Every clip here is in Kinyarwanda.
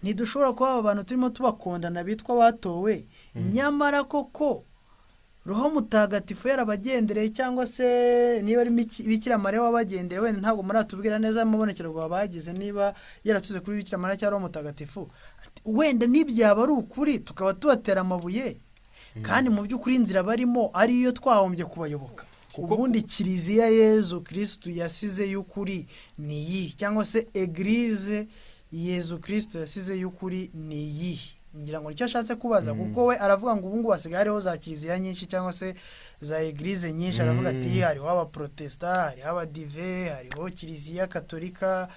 Ntidushobora kuba aba bantu turimo tubakondana bitwa abatowe, nyamara koko Roho Mutagatifu yarabagendereye, cyangwa se niba ari Bikira Mariya wabagendereye, wenda ntabwo muratubwira neza amabonekerwa bagize, niba yaratuze kuri Bikira Mariya cyangwa Roho Mutagatifu. Ati, wenda ntibyaba ari ukuri tukaba tubatera amabuye, kandi mu by'ukuri inzira barimo ariyo twahombye kubayoboka. Ubundi Kiliziya Yezu Kirisitu yasize y'ukuri ni iyihe? Cyangwa se Eglise Yezu Kirisitu yasize y'ukuri ni iyihe? Ngira ngo nicyo ashatse kubaza, kuko we aravuga ngo ubu ngubu hasigaye hariho za kiliziya nyinshi cyangwa se za eglise nyinshi. Aravuga ati hariho abaprotesta, hariho abadive, hariho Kiliziya Katolika.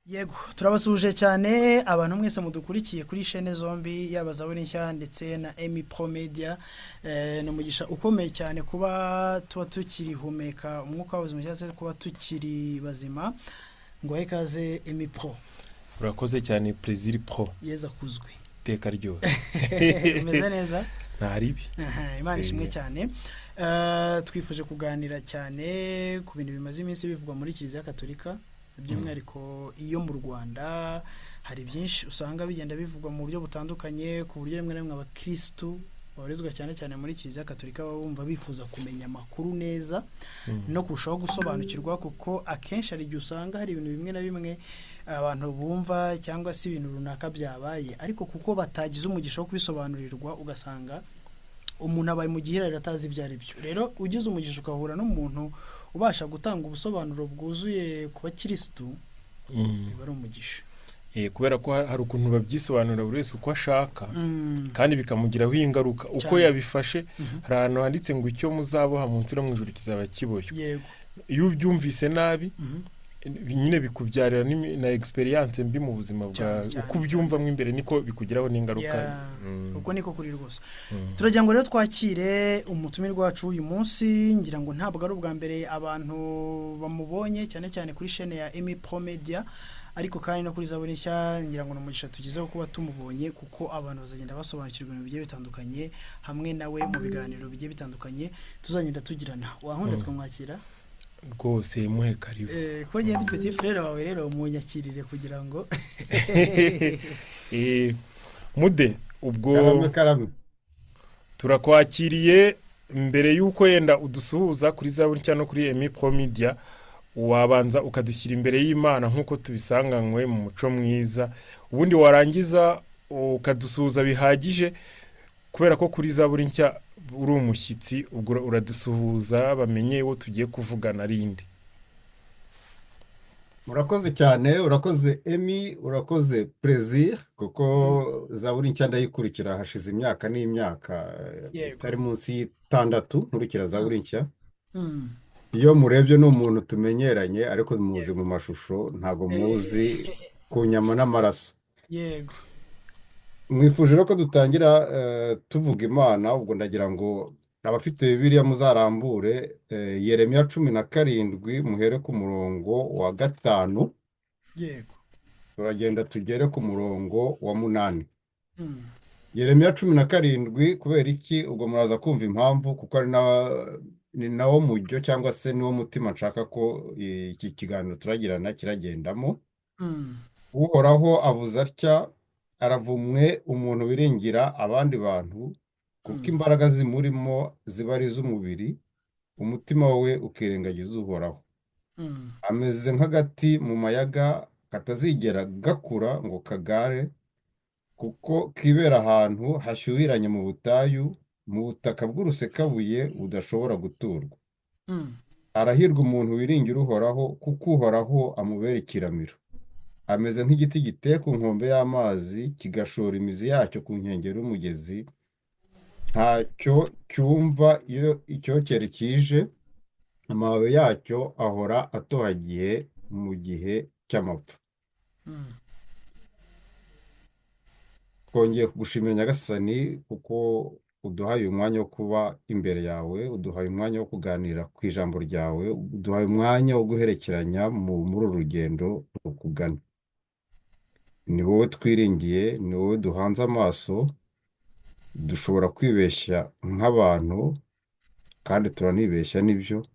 Yego, turabasuhuje cyane abantu mwese mudukurikiye kuri shene zombi, yaba Zaburi Nshya ndetse na Emi Pro Media. Ni umugisha ukomeye cyane kuba tuba tukirihumeka umwuka w'ubuzima, cyangwa se kuba tukiri bazima. Ngo ikaze Emi Pro. Urakoze cyane, Plaisir Pro. Yeza kuzwe. Iteka ryose. Umeze neza? Nta ribi. Aha, Imana ishimwe cyane. Twifuje kuganira cyane ku bintu bimaze iminsi bivugwa muri Kiliziya Katolika, by'umwihariko iyo mu Rwanda. Hari byinshi usanga bigenda bivugwa mu buryo butandukanye, ku buryo rimwe na rimwe abakirisitu babarizwa cyane cyane muri Kiliziya Katolika baba bumva bifuza kumenya amakuru neza no kurushaho gusobanukirwa, kuko akenshi hari igihe usanga hari ibintu bimwe na bimwe abantu bumva cyangwa se ibintu runaka byabaye, ariko kuko batagize umugisha wo kubisobanurirwa, ugasanga umuntu abaye mu gihirahiro atazi ibyo ari byo. Rero ugize umugisha ugahura n'umuntu ubasha gutanga ubusobanuro bwuzuye ku bakirisitu, biba ari umugisha. Kubera ko hari ukuntu babyisobanura buri wese uko ashaka, kandi bikamugiraho ingaruka uko yabifashe. Hari ahantu handitse ngo icyo muzaboha munsi no mu ijuru kizaba kiboshywe. Iyo ubyumvise nabi, nyine bikubyarira na experience mbi mu buzima bwawe. Uko ubyumvamo imbere niko bikugiraho n'ingaruka. Uko niko kuri rwose. Turagira ngo rero twakire umutumirwa wacu uyu munsi. Ngira ngo ntabwo ari ubwa mbere abantu bamubonye, cyane cyane kuri shene ya Emi Pro Media, ariko kandi no kuri Zaburi Nshya. Ngira ngo ni umugisha tugezeho kuba tumubonye, kuko abantu bazagenda basobanukirwa ibintu bigiye bitandukanye hamwe nawe mu biganiro bigiye bitandukanye tuzagenda tugirana. Wahunda twamwakira? Rwose muhe karibu. Ko ngenda petit frère wawe, rero munyakirire kugira ngo Mude, ubwo Karame, karame. turakwakiriye. Mbere y'uko yenda udusuhuza kuri Zaburi Nshya no kuri Emi Pro Media, wabanza ukadushyira imbere y'Imana nk'uko tubisanganywe mu muco mwiza, ubundi warangiza ukadusuhuza bihagije, kubera ko kuri Zaburi Nshya uri umushyitsi. Ubwo uradusuhuza bamenye uwo tugiye kuvugana ari inde. Murakoze cyane, urakoze Emi, urakoze Plaisir, kuko Zaburi Nshya ndayikurikira hashize imyaka n'imyaka, itari munsi y'itandatu nkurikira Zaburi Nshya. Iyo murebye ni umuntu tumenyeranye, ariko muzi mu mashusho, ntabwo muzi ku nyama n'amaraso. Mwifuje rero ko dutangira tuvuga Imana. Ubwo ndagira ngo abafite Bibiliya muzarambure Yeremiya 17, muhere ku murongo wa 5. Turagenda tugere ku murongo wa 8. Yeremiya 17, kubera iki? Ubwo muraza kumva impamvu, kuko ari ni nawo mujyo cyangwa se niwo mutima nshaka ko iki kiganiro turagirana kiragendamo. Uhoraho avuze atya: aravumwe umuntu wiringira abandi bantu, kuko imbaraga zimurimo ziba ari iz'umubiri, umutima we ukirengagiza Uhoraho. Ameze nk'agati mu mayaga katazigera gakura ngo kagare, kuko kibera ahantu hashyuhiranye mu butayu, mu butaka bw'urusekabuye budashobora guturwa. Arahirwa umuntu wiringira Uhoraho, kuko Uhoraho amubera ikiramiro. Ameze nk'igiti giteye ku nkombe y'amazi, kigashora imizi yacyo ku nkengero y'umugezi. Ntacyo cyumva iyo icyokere kije, amababi yacyo ahora atohagiye mu gihe cy'amapfa. Twongeye kugushimira Nyagasani, kuko uduhaye uyu mwanya wo kuba imbere yawe, uduhaye umwanya wo kuganira ku ijambo ryawe, uduhaye umwanya wo guherekeranya muri uru rugendo rukugana. Ni wowe twiringiye, ni wowe duhanze amaso. Dushobora kwibeshya nk'abantu kandi turanibeshya nibyo,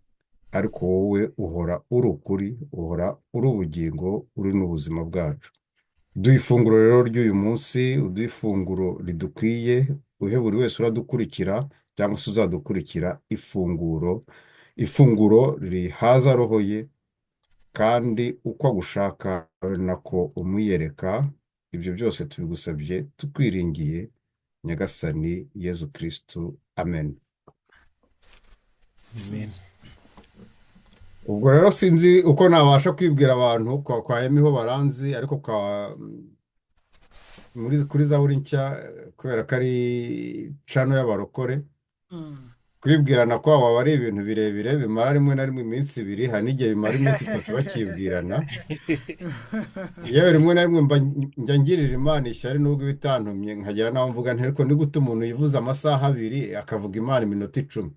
ariko wowe uhora uri ukuri, uhora uri ubugingo, uri n'ubuzima bwacu. Duhe ifunguro rero ry'uyu munsi, uduhe ifunguro ridukwiye, uhe buri wese uradukurikira cyangwa se uzadukurikira ifunguro, ifunguro rihaza roho ye, kandi uko agushaka ari nako umwiyereka. Ibyo byose tubigusabye tukwiringiye, Nyagasani Yezu Kristu, amen. Amen. Ubwo rero sinzi uko nabasha kwibwira abantu kwa Emi ho baranzi, ariko kuri Zaburi Nshya, kubera ko ari cano y'abarokore, kwibwirana kwabo aba ari ibintu birebire bimara rimwe na rimwe iminsi 2, hari n'igihe bimara iminsi 3 bakibwirana. Yewe rimwe na rimwe njya ngirira Imana ishyari nubwo ibitantumye, nkagera n'aho mvuga nti ariko ni gute umuntu yivuza amasaha 2 akavuga Imana iminota 10?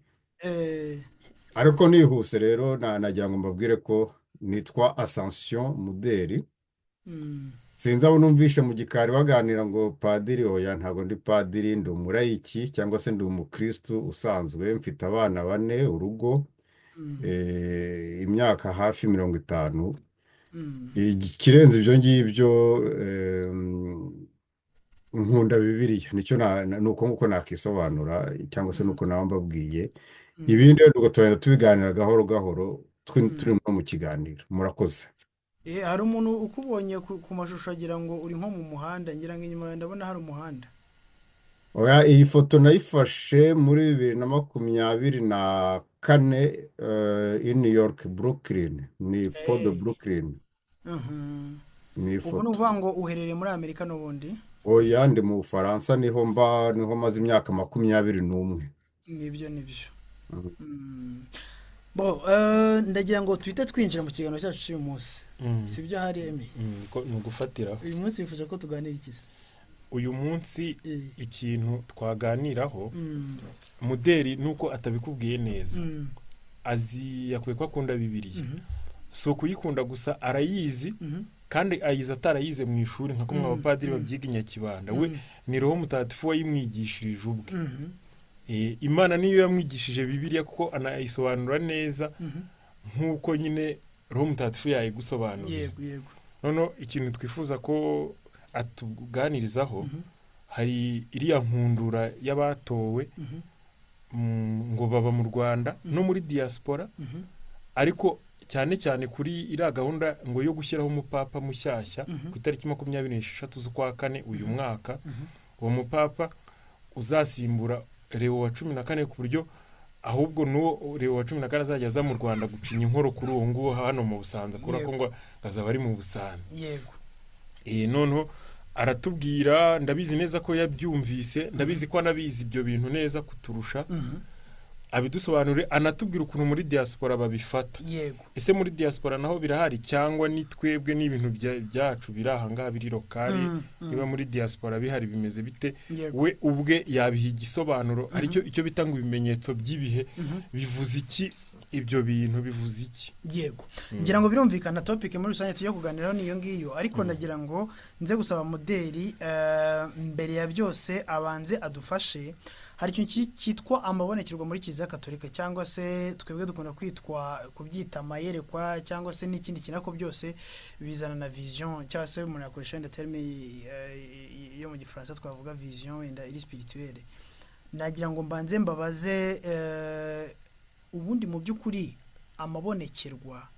Ariko nihuse rero nagira ngo mbabwire ko nitwa Ascension Muderi. Sinzi abo numvishe mu gikari baganira ngo padiri, oya ntabwo ndi padiri, ndi umurayiki cyangwa se ndi umukristu usanzwe, mfite abana 4, urugo, imyaka hafi 50. Ikirenze ibyo ngibyo, nkunda Bibiliya, nicyo ni uko nguko nakisobanura cyangwa se nuko nawe mbabwiye. Ibindi rero ubwo tugenda tubiganira gahoro gahoro, turi no mu kiganiro. Murakoze. Hari umuntu ukubonye ku mashusho agira ngo uri nko mu muhanda, ngira ngo inyuma ndabona hari umuhanda. Oya, iyi foto nayifashe muri 2024, i New York, Brooklyn, ni Port de Brooklyn. Ni Ubwo ni ifoto. ukuvuga ngo uherereye muri Amerika n'ubundi? Oya, ndi mu Bufaransa, niho mba, niho maze imyaka 21. Nibyo, nibyo. Bo, ndagira ngo tuhite twinjira mu kiganiro cyacu cy'uyu munsi. Si byo hari Emi? Ni ugufatiraho. Uyu munsi wifuje ko tuganira iki se? Uyu munsi ikintu twaganiraho, Muderi nuko atabikubwiye neza. Azi yakwiye ko akunda Bibiliya. Si ukuyikunda gusa, arayizi, kandi ayizi atarayize mu ishuri nka kumwe abapadiri babyiga i Nyakibanda. We ni Roho Mutagatifu wayimwigishirije ubwe. Imana niyo yamwigishije Bibiliya, kuko anayisobanura neza nk'uko nyine Roho Mutagatifu yayigusobanurira. Yego, yego. Noneho ikintu twifuza ko atuganirizaho, hari iriya nkundura y'abatowe, ngo baba mu Rwanda no muri diaspora, ariko cyane cyane kuri iriya gahunda ngo yo gushyiraho umupapa mushyashya ku itariki 26 z'ukwa 4 uyu mwaka. Uwo mupapa uzasimbura Leo wa 14, ku buryo ahubwo n'uwo Leo wa 14 azajya aza mu Rwanda gucinya inkoro kuri uwo nguwo hano mu Busanza, kubera ko ngo azaba ari mu Busanza. Yego. Noneho aratubwira, ndabizi neza ko yabyumvise, ndabizi ko anabizi ibyo bintu neza kuturusha. Abidusobanure, anatubwira ukuntu muri diaspora babifata. Yego. Ese muri diaspora naho birahari cyangwa ni twebwe n'ibintu byacu biri aha ngaha biri lokali? Niba muri diaspora bihari bimeze bite? We ubwe yabiha igisobanuro, aricyo icyo bita ngo ibimenyetso by'ibihe bivuze iki? Ibyo bintu bivuze iki? Yego. Ngira ngo birumvikana topic muri rusange tujye kuganiraho niyo ngiyo, ariko ndagira ngo nze gusaba Muderi, mbere ya byose abanze adufashe. Hari ikintu cyitwa amabonekerwa muri Kiliziya Katolika, cyangwa se twebwe dukunda kwitwa kubyita amayerekwa, cyangwa se n'ikindi kintu, ariko byose bizana na vision, cyangwa se umuntu yakoresha wenda terme yo mu Gifaransa twavuga vision wenda iri spirituelle. Nagira ngo mbanze mbabaze, ubundi mu by'ukuri amabonekerwa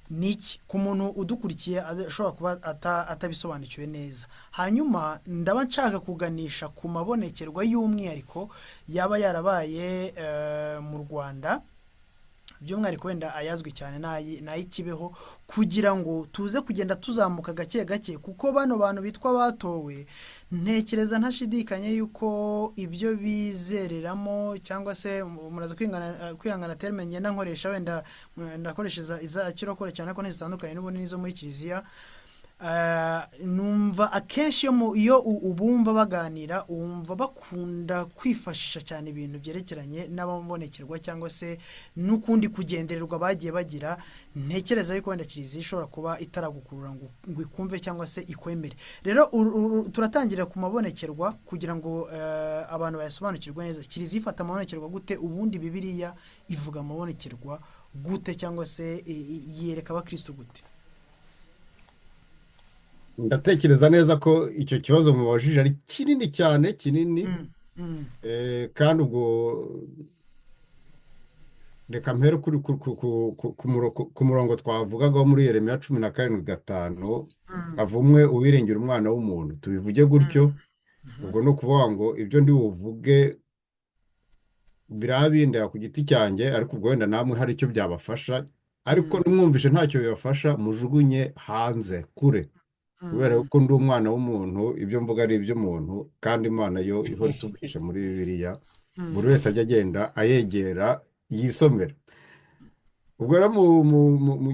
ni iki ku muntu udukurikiye ashobora kuba atabisobanukiwe neza? Hanyuma ndaba nshaka kuganisha ku mabonekerwa y'umwihariko yaba yarabaye mu Rwanda, by'umwihariko wenda ayazwi cyane n'ay'ikibeho, kugira ngo tuze kugenda tuzamuka gake gake, kuko bano bantu bitwa batowe ntekereza ntashidikanye yuko ibyo bizereramo, cyangwa se muraza kwihangana terme ngenda nkoresha, wenda ndakoresha iza kirokore cyane ko ntizitandukanye n'ubundi n'izo muri Kiliziya. Numva akenshi iyo ubumva baganira, wumva bakunda kwifashisha cyane ibintu byerekeranye n'ababonekerwa cyangwa se n'ukundi kugendererwa bagiye bagira. Ntekereza yuko wenda Kiliziya ishobora kuba itaragukurura ngo ikumve cyangwa se ikwemere. Rero turatangira ku mabonekerwa kugira ngo abantu bayasobanukirwe neza. Kiliziya ifata amabonekerwa gute? Ubundi Bibiliya ivuga amabonekerwa gute, cyangwa se yereka abakristo gute? Ndatekereza neza ko icyo kibazo mubajije ari kinini cyane, kinini. Mm, mm, Kandi ubwo reka mpere kuri ku murongo twavugagaho muri Yeremiya 17:5, avumwe uwiringira umwana w'umuntu. Tubivuge gutyo, ubwo ni ukuvuga ngo ibyo ndi buvuge birabindera ku giti cyanjye, ariko ubwo wenda namwe hari icyo byabafasha, ariko nimwumvishe ntacyo bibafasha, mujugunye hanze kure, kubera ko ndi umwana w'umuntu, ibyo mvuga ari iby'umuntu, kandi Imana yo ihora ituvugisha muri Bibiliya, buri wese ajya agenda ayegera yisomera. Ubwo rero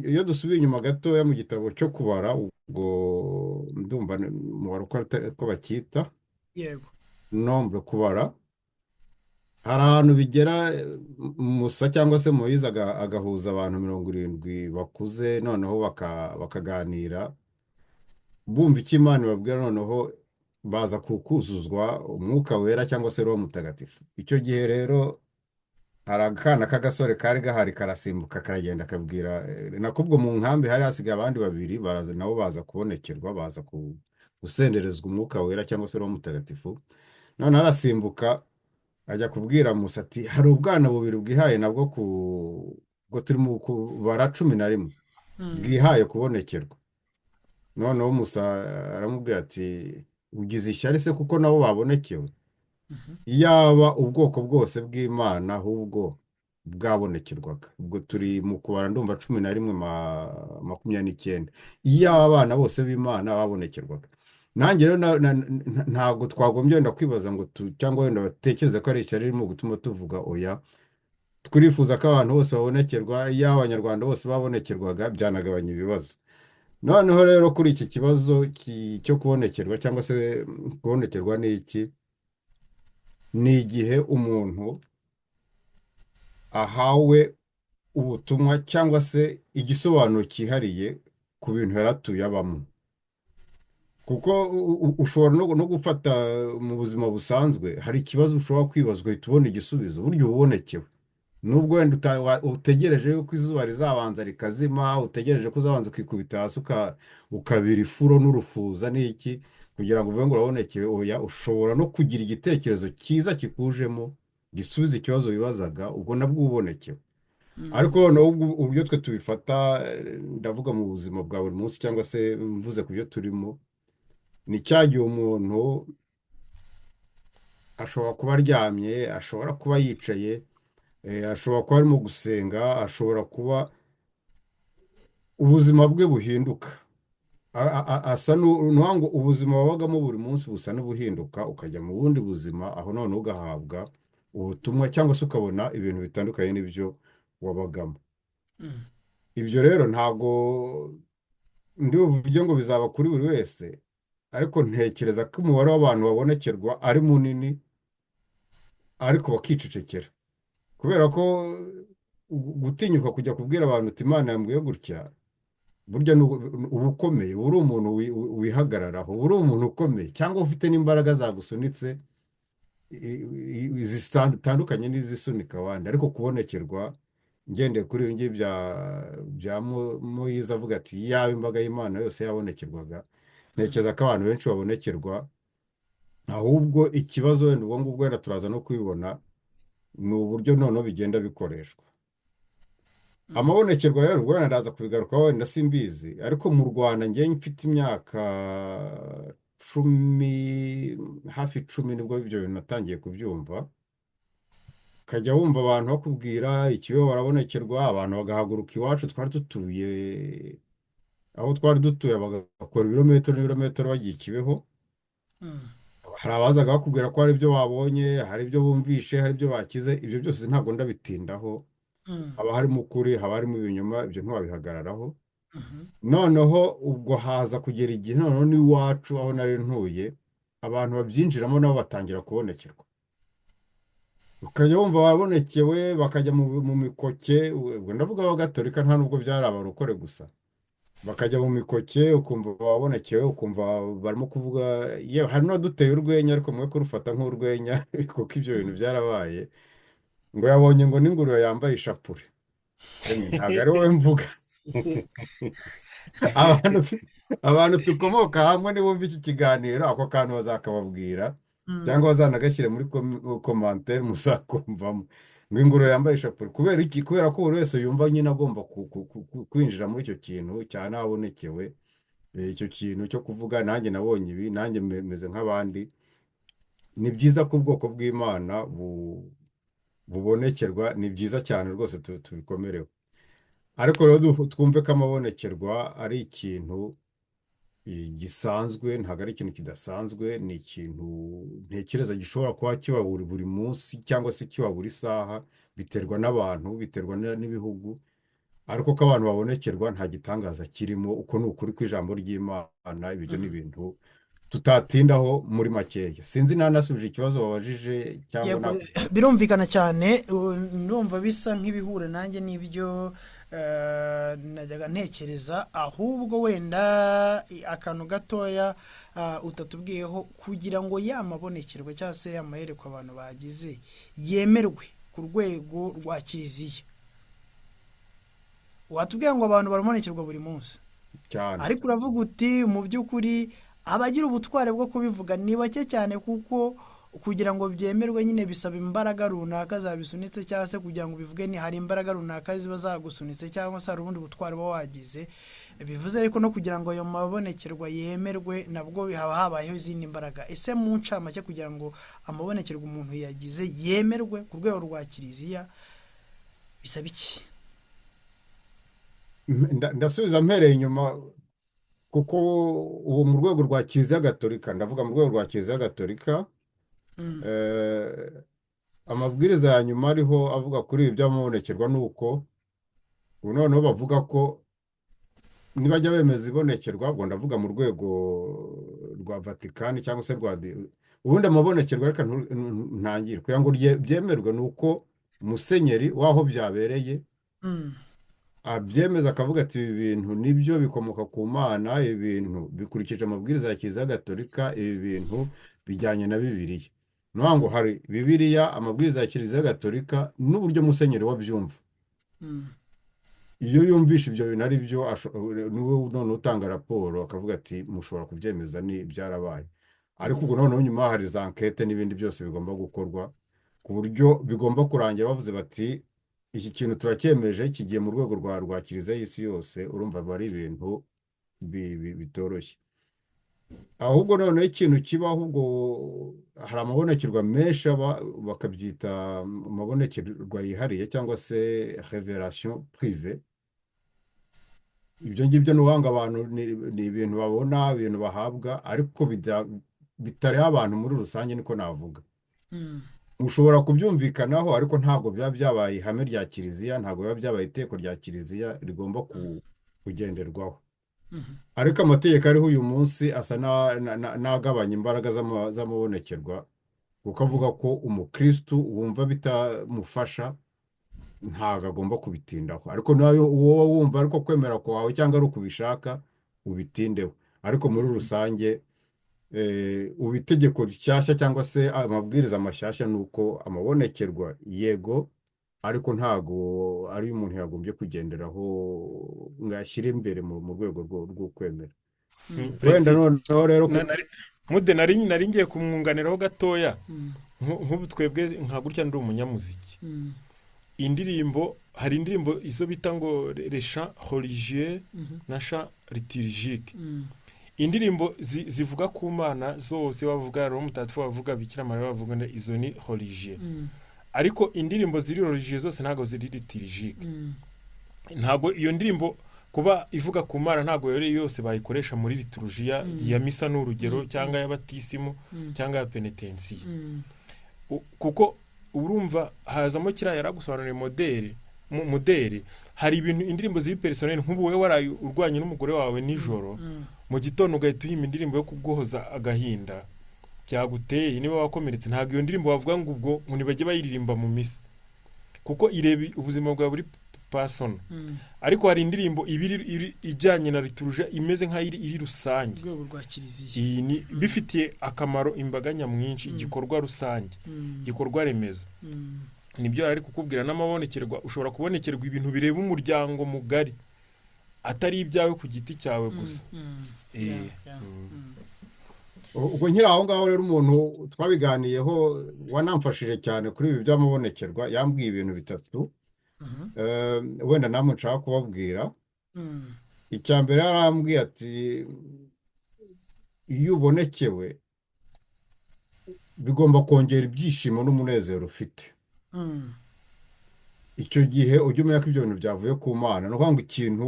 iyo dusubiye inyuma gatoya mu gitabo cyo kubara, ubwo ndumva mubara uko uko bacyita, Yego. Nombre, kubara, hari ahantu bigera Musa cyangwa se Moyize agahuza abantu 70 bakuze, noneho bakaganira bumva icyo Imana ibabwira, noneho baza kuzuzwa Umwuka Wera cyangwa se Roho Mutagatifu. Icyo gihe rero hari akana k'agasore kari gahari, karasimbuka karagenda kabwira nako ubwo mu nkambi hari hasigaye abandi babiri, baraza nabo baza kubonekerwa, baza gusenderezwa Umwuka Wera cyangwa se Roho Mutagatifu. Noneho arasimbuka ajya kubwira Musa ati: "Hari ubwana bubiri bwihaye nabwo ku ubwo turi mu kubara 11, bwihaye kubonekerwa." Noneho Musa aramubwira ati: "Ugize ishyari se kuko nabo babonekewe? Iyaba ubwoko bwose bw'Imana ahubwo bwabonekerwaga." Ubwo turi mu kubara ndumva 11:29. Iyaba abana bose b'Imana babonekerwaga. Nanjye rero ntabwo twagombye wenda kwibaza ngo cyangwa wenda batekereze ko ari ishyari ririmo gutuma tuvuga. Oya, turifuza ko abantu bose babonekerwa. Iyo Abanyarwanda bose babonekerwaga byanagabanya ibibazo. Noneho rero kuri iki kibazo cyo kubonekerwa cyangwa se kubonekerwa ni iki? Ni igihe umuntu ahawe ubutumwa cyangwa se igisobanuro cyihariye ku bintu yari atuye abamo, kuko ushobora no gufata mu buzima busanzwe, hari ikibazo ushobora kwibaza ugahita ubona igisubizo. Burya uba ubonekewe, nubwo wenda utegereje yuko izuba rizabanza rikazima, utegereje ko uzabanza ukikubita hasi ukabira ifuro n'urufuza n'iki kugira ngo uvuge ngo urabonekewe. Oya, ushobora no kugira igitekerezo cyiza kikujemo gisubiza ikibazo wibazaga, ubwo nabwo uba ubonekewe. Ariko noneho uburyo twe tubifata, ndavuga mu buzima bwa buri munsi cyangwa se mvuze ku byo turimo, ni cya gihe umuntu ashobora kuba aryamye, ashobora kuba yicaye, ashobora kuba arimo gusenga, ashobora kuba ubuzima bwe buhinduka, asa n'uwa ngo ubuzima wabagamo buri munsi busa n'ubuhinduka, ukajya mu bundi buzima, aho noneho ugahabwa ubutumwa cyangwa se ukabona ibintu bitandukanye n'ibyo wabagamo. Ibyo rero ntabwo ndi buvuge ngo bizaba kuri buri wese, ariko ntekereza ko umubare w'abantu babonekerwa ari munini, ariko bakicecekera, kubera ko gutinyuka kujya kubwira abantu uti: "Imana yambwiye gutya", burya uba ukomeye, uba uri umuntu wihagararaho, uba uri umuntu ukomeye cyangwa ufite n'imbaraga zagusunitse zitandukanye n'izisunika abandi. Ariko kubonekerwa, ngendeye kuri ibi ngibi bya Moyize avuga ati: "Yaba imbaga y'Imana yose yabonekerwaga", ntekereza ko abantu benshi babonekerwa. Ahubwo ikibazo wenda ubwo ngubwo wenda turaza no kubibona, ni uburyo noneho bigenda bikoreshwa amabonekerwa. Rero ubwo wenda ndaza kubigarukaho, wenda simbizi, ariko mu Rwanda njye mfite imyaka 10, hafi 10, nibwo ibyo bintu natangiye kubyumva. Ukajya wumva abantu bakubwira ikibeho barabonekerwa, abantu bagahaguruka iwacu twari dutuye, aho twari dutuye, bagakora ibirometero n'ibirometero bagiye i Kibeho. Hari abazaga bakubwira ko hari ibyo babonye, hari ibyo bumvishe, hari ibyo bakize. Ibyo byose ntabwo ndabitindaho. Haba harimo ukuri, haba harimo ibinyoma, ibyo ntiwabihagararaho. Noneho ubwo haza kugera igihe noneho n'iwacu aho nari ntuye abantu babyinjiramo, nabo batangira kubonekerwa, ukajya wumva babonekewe, bakajya mu mikoke. Ubwo ndavuga abagatolika, nta nubwo byari abarokore gusa. Bakajya mu mikoke, ukumva babonekewe, ukumva barimo kuvuga. Yewe, hari n'uwaduteye urwenya, ariko mwe kurufata nk'urwenya kuko ibyo bintu byarabaye, ngo yabonye ngo n'ingurube yambaye ishapure. Emwe, ntabwo ari wowe mvuga. Abantu Abantu dukomoka hamwe nibumva iki kiganiro, ako kantu bazakababwira cyangwa bazanagashyire muri commentaire, muzakumvamo ngo ingurube yambaye ishapure. Kubera iki? Kubera ko buri wese yumva nyine agomba kwinjira muri icyo kintu cyane abonekewe, icyo kintu cyo kuvuga nanjye nabonye ibi, nanjye meze nk'abandi. Ni byiza ko ubwoko bw'Imana bubonekerwa, ni byiza cyane rwose, tubikomereho. Ariko rero twumve ko amabonekerwa ari ikintu gisanzwe, ntabwo ari ikintu kidasanzwe. Ni ikintu ntekereza gishobora kuba kiba buri munsi cyangwa se kiba buri saha, biterwa n'abantu, biterwa n'ibihugu. Ariko ko abantu babonekerwa nta gitangaza kirimo, uko ni ukuri kw'ijambo ry'Imana. Ibyo ni ibintu tutatindaho muri makeya. Sinzi nanasubije ikibazo wabajije cyangwa Yego, ntabwo. Birumvikana cyane. Ndumva bisa nk'ibihura nanjye n'ibyo najyaga ntekereza. Ahubwo wenda akantu gatoya utatubwiyeho, kugira ngo ya mabonekerwa cyangwa se ya mayerekwa abantu bagize yemerwe ku rwego rwa kiliziya. Watubwiye ngo abantu barabonekerwa buri munsi. Cyane. Ariko uravuga uti mu by'ukuri abagira ubutwari bwo kubivuga ni bake cyane, kuko kugira ngo byemerwe nyine bisaba imbaraga runaka zabisunitse, cyangwa se kugira ngo ubivuge ni hari imbaraga runaka ziba zagusunitse, cyangwa se hari ubundi butwari uba wagize. Bivuze ariko no kugira ngo ayo mabonekerwa yemerwe nabwo haba habayeho izindi mbaraga. Ese mu ncamake, kugira ngo amabonekerwa umuntu yagize yemerwe ku rwego rwa kiliziya bisaba iki? Ndasubiza mpereye inyuma, kuko ubu mu rwego rwa Kiliziya Gatolika, ndavuga mu rwego rwa Kiliziya Gatolika, amabwiriza ya nyuma ariho avuga kuri ibi by'amabonekerwa ni uko ubu noneho bavuga ko nibajya bemeza ibonekerwa, ubwo ndavuga mu rwego rwa Vatikani cyangwa se rwa ubundi amabonekerwa, reka ntangire kugira ngo byemerwe ni uko musenyeri w'aho byabereye abyemeza, akavuga ati ibi bintu nibyo bikomoka ku Mana, ibi bintu bikurikije amabwiriza ya Kiliziya Gatolika, ibi bintu bijyanye na Bibiliya. Ni ukuvuga ngo hari Bibiliya, amabwiriza ya Kiliziya Gatolika n'uburyo musenyeri we abyumva. Iyo yumvishe ibyo bintu ari byo, niwe noneho utanga raporo akavuga ati mushobora kubyemeza, ni byarabaye. Ariko ubwo noneho nyuma hari za enquête n'ibindi byose bigomba gukorwa, ku buryo bigomba kurangira bavuze bati iki kintu turacyemeje, kigiye mu rwego rwa Kiliziya y'isi yose. Urumva aba ari ibintu bitoroshye. Ahubwo noneho ikintu kibaho, ubwo hari amabonekerwa menshi aba, bakabyita amabonekerwa yihariye cyangwa se révélation privée. Ibyo ngibyo ni ukuvuga ngo abantu ni ibintu babona, ibintu bahabwa, ariko bitareba abantu muri rusange, niko navuga. Ushobora kubyumvikanaho, ariko ntabwo biba byabaye ihame rya kiliziya, ntabwo biba byabaye iteko rya kiliziya rigomba kugenderwaho. Ariko amategeko ariho uyu munsi asa n'agabanya imbaraga z'amabonekerwa, kuko avuga ko umukristu wumva bitamufasha ntabwo agomba kubitindaho. Ariko nawe wowe wumva ariko kwemera kwawe cyangwa ari ukubishaka, ubitindeho. Ariko muri rusange ubu itegeko rishyashya cyangwa se amabwiriza mashyashya ni uko amabonekerwa yego, ariko ntago ari umuntu yagombye kugenderaho ngo ayashyire imbere mu rwego rw'ukwemera. Wenda Perezida, noneho rero mude nari ngiye kumwunganiraho gatoya. Nk'ubu twebwe nka gutya ndi umunyamuziki, indirimbo, hari indirimbo izo bita ngo les chants religieux na chants liturgiques. Indirimbo zivuga ku Mana zose, bavuga Roho Mutagatifu, bavuga Bikira Mariya, bavuga izo ni religieux. Ariko indirimbo ziri religieux zose ntabwo ziri liturgique. Ntabwo iyo ndirimbo kuba ivuga ku Mana, ntabwo rero yose bayikoresha muri liturujia ya misa, ni urugero, cyangwa ya batisimu cyangwa ya penetensiya. Kuko urumva hazamo kiriya yaragusobanuriye modèle modèle. Hari ibintu, indirimbo ziri personnel. Nk'ubu wowe waraye urwanye n'umugore wawe nijoro, mu gitondo ugahita uhimba indirimbo yo kuguhoza agahinda byaguteye, niba wakomeretse, ntabwo iyo ndirimbo wavuga ngo ubwo ngo ntibajye bayiririmba mu misa, kuko ireba ubuzima bwawe buri personal. Ariko hari indirimbo iba ijyanye na liturujia, imeze nk'aho iri rusange, urwego rwa kiliziya. Iyi ni bifitiye akamaro imbaga nyamwinshi, igikorwa rusange, igikorwa remezo. Nibyo yari ari kukubwira n'amabonekerwa. Ushobora kubonekerwa ibintu bireba umuryango mugari. atari ibyawe ku giti cyawe gusa. Ubwo nkiri aho ngaho rero, umuntu twabiganiyeho wanamfashije cyane kuri ibi by'amabonekerwa yambwiye ibintu bitatu, wenda namwe nshaka kubabwira. Icya mbere yarambwiye ati iyo ubonekewe bigomba kongera ibyishimo n'umunezero ufite. Icyo gihe ujya umenya ko ibyo bintu byavuye ku Mana. Ni ukuvuga ngo ikintu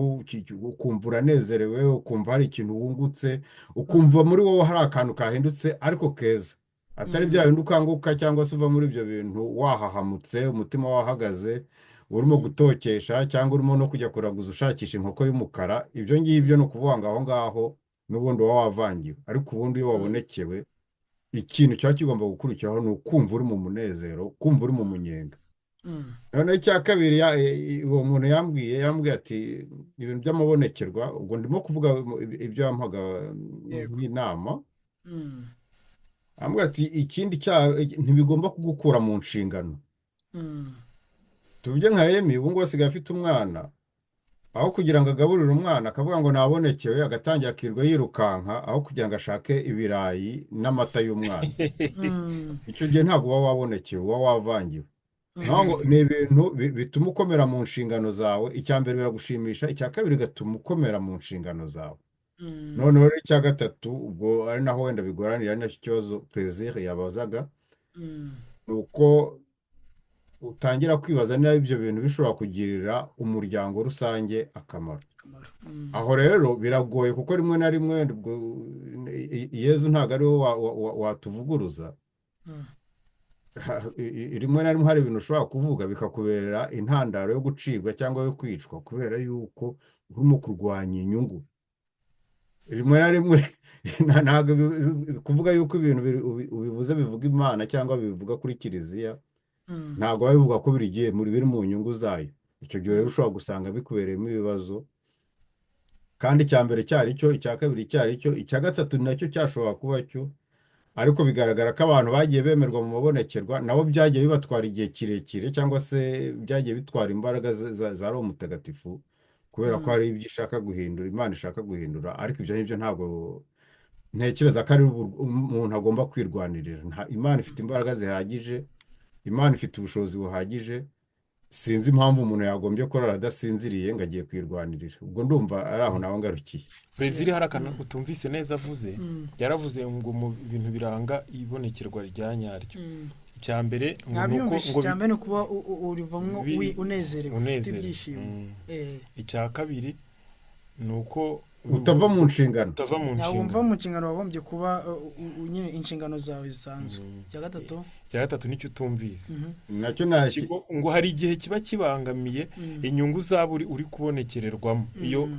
ukumva uranezerewe, ukumva hari ikintu wungutse, ukumva muri wowe hari akantu kahindutse ariko keza, atari bya bindi ukanguka cyangwa se uva muri ibyo bintu wahahamutse, umutima wahagaze, urimo gutokesha cyangwa urimo no kujya kuraguza ushakisha inkoko y'umukara. Ibyo ngibyo ni ukuvuga ngo aho ngaho n'ubundi uba wavangiwe. Ariko ubundi iyo wabonekewe, ikintu kiba kigomba gukurikiraho ni ukumva uri mu munezero, kumva uri mu munyenga. Noneho icya kabiri uwo muntu yambwiye ati ibintu by'amabonekerwa, ubwo ndimo kuvuga ibyo yampaga nk'inama, ambwira ati ikindi cyaha ntibigomba kugukura mu nshingano. Tuvuge nka Emi, ubu ngubu asigaye afite umwana, aho kugira ngo agaburire umwana akavuga ngo nabonekewe, agatangira akirirwa yirukanka aho kugira ngo ashake ibirayi n'amata y'umwana. Icyo gihe ntabwo uba wabonekewe, uba wavangiwe. Ni ibintu bituma ukomera mu nshingano zawe. Icya mbere biragushimisha, icya kabiri bigatuma ukomera mu nshingano zawe. Noneho rero icya gatatu, ubwo ari naho wenda bigoranira, ari nacyo kibazo Plaisir yabazaga, ni uko utangira kwibaza niba ibyo bintu bishobora kugirira umuryango rusange akamaro. Aho rero biragoye, kuko rimwe na rimwe Yezu ntabwo ari we watuvuguruza. Rimwe na rimwe hari ibintu ushobora kuvuga bikakubera intandaro yo gucibwa cyangwa yo kwicwa, kubera yuko urimo kurwanya inyungu. Rimwe na rimwe ntabwo kuvuga yuko ibintu ubivuze bivuga Imana cyangwa bivuga kuri Kiliziya, ntabwo biba bivuga ko buri gihe biri mu nyungu zayo. Icyo gihe rero ushobora gusanga bikubereyemo ibibazo. Kandi icya mbere cyari cyo, icya kabiri cyari cyo, icya gatatu nacyo cyashobora kuba cyo. Ariko bigaragara ko abantu bagiye bemerwa mu mabonekerwa nabo byagiye bibatwara igihe kirekire, cyangwa se byagiye bitwara imbaraga za Roho Mutagatifu, kubera ko hari ibyo ishaka guhindura, Imana ishaka guhindura. Ariko ibyo ngibyo ntabwo ntekereza ko ari umuntu agomba kwirwanirira. Imana ifite imbaraga zihagije, Imana ifite ubushobozi buhagije. Sinzi impamvu umuntu yagombye kurara adasinziriye ngo agiye kwirwanirira. Ubwo ndumva ari aho nawe ngarukiye. Plaisir, hari akantu utumvise neza avuze. Yaravuze ngo mu bintu biranga ibonekerwa rya nyaryo, icya mbere ngo ni uko Nabyumvise. ngo Icya mbere ni ukuba urivamo unezerewe, ufite unezerewe. ibyishimo. Icya kabiri ni uko utava mu nshingano. Utava mu Ntabwo wumva nshingano. mu nshingano wagombye kuba nyine inshingano zawe zisanzwe. Icya gatatu? Icya gatatu nicyo utumvise. Nacyo nta Ngo hari igihe kiba kibangamiye inyungu zabo uri kubonekererwamo, iyo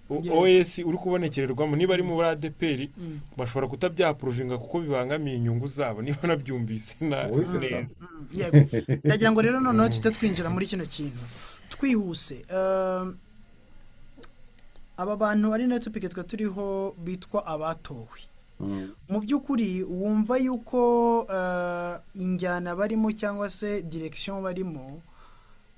OS uri kubonekererwamo, niba ari muri ADEPR, bashobora kutabyapuruvinga kuko bibangamiye inyungu zabo, niba nabyumvise na Wowe se neza. sa. Yego, ndagira ngo rero noneho tuhite twinjira muri kino kintu twihuse. Aba bantu ari nayo topic twe turiho bitwa abatowe, mu by'ukuri wumva yuko injyana barimo cyangwa se direction barimo,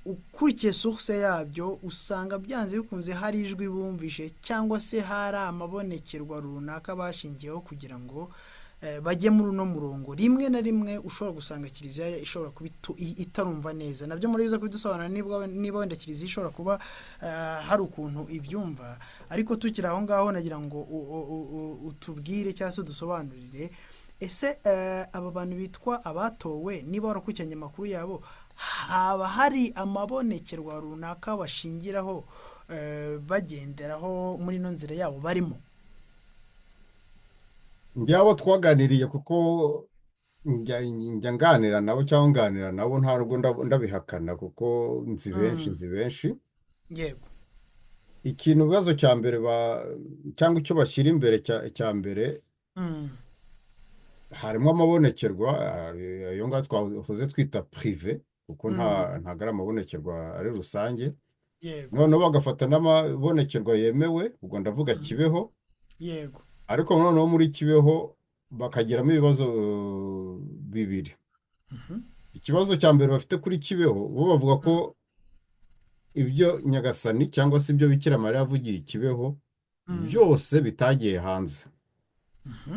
ukurikiye source yabyo, usanga byanze bikunze hari ijwi bumvishe cyangwa se hari amabonekerwa runaka bashingiyeho kugira ngo bajye muri uno murongo. Rimwe na rimwe ushobora gusanga Kiliziya ishobora kuba itarumva neza. Nabyo muri biza kubidusobanura niba wenda Kiliziya ishobora kuba hari ukuntu ibyumva. Ariko tukiri aho ngaho, nagira ngo utubwire cyangwa se udusobanurire, ese aba bantu bitwa abatowe, niba warakurikiranye amakuru yabo, haba hari amabonekerwa runaka bashingiraho, bagenderaho muri ino nzira yabo barimo? Njye twaganiriye, kuko njya nganira nabo cyangwa nganira nabo, ntabwo ndabihakana, kuko nzi benshi, nzi benshi. Ikintu, ibibazo cya mbere cyangwa icyo bashyira imbere cya mbere, harimo amabonekerwa ayo ngayo twahoze twita privé, kuko ntabwo ari amabonekerwa ari rusange. Noneho bagafata n'amabonekerwa yemewe, ubwo ndavuga Kibeho. Ariko noneho muri Kibeho bakagiramo ibibazo bibiri. Ikibazo cya mbere bafite kuri Kibeho, bo bavuga ko ibyo Nyagasani cyangwa se ibyo Bikira Mariya yavugiye i Kibeho byose bitagiye hanze,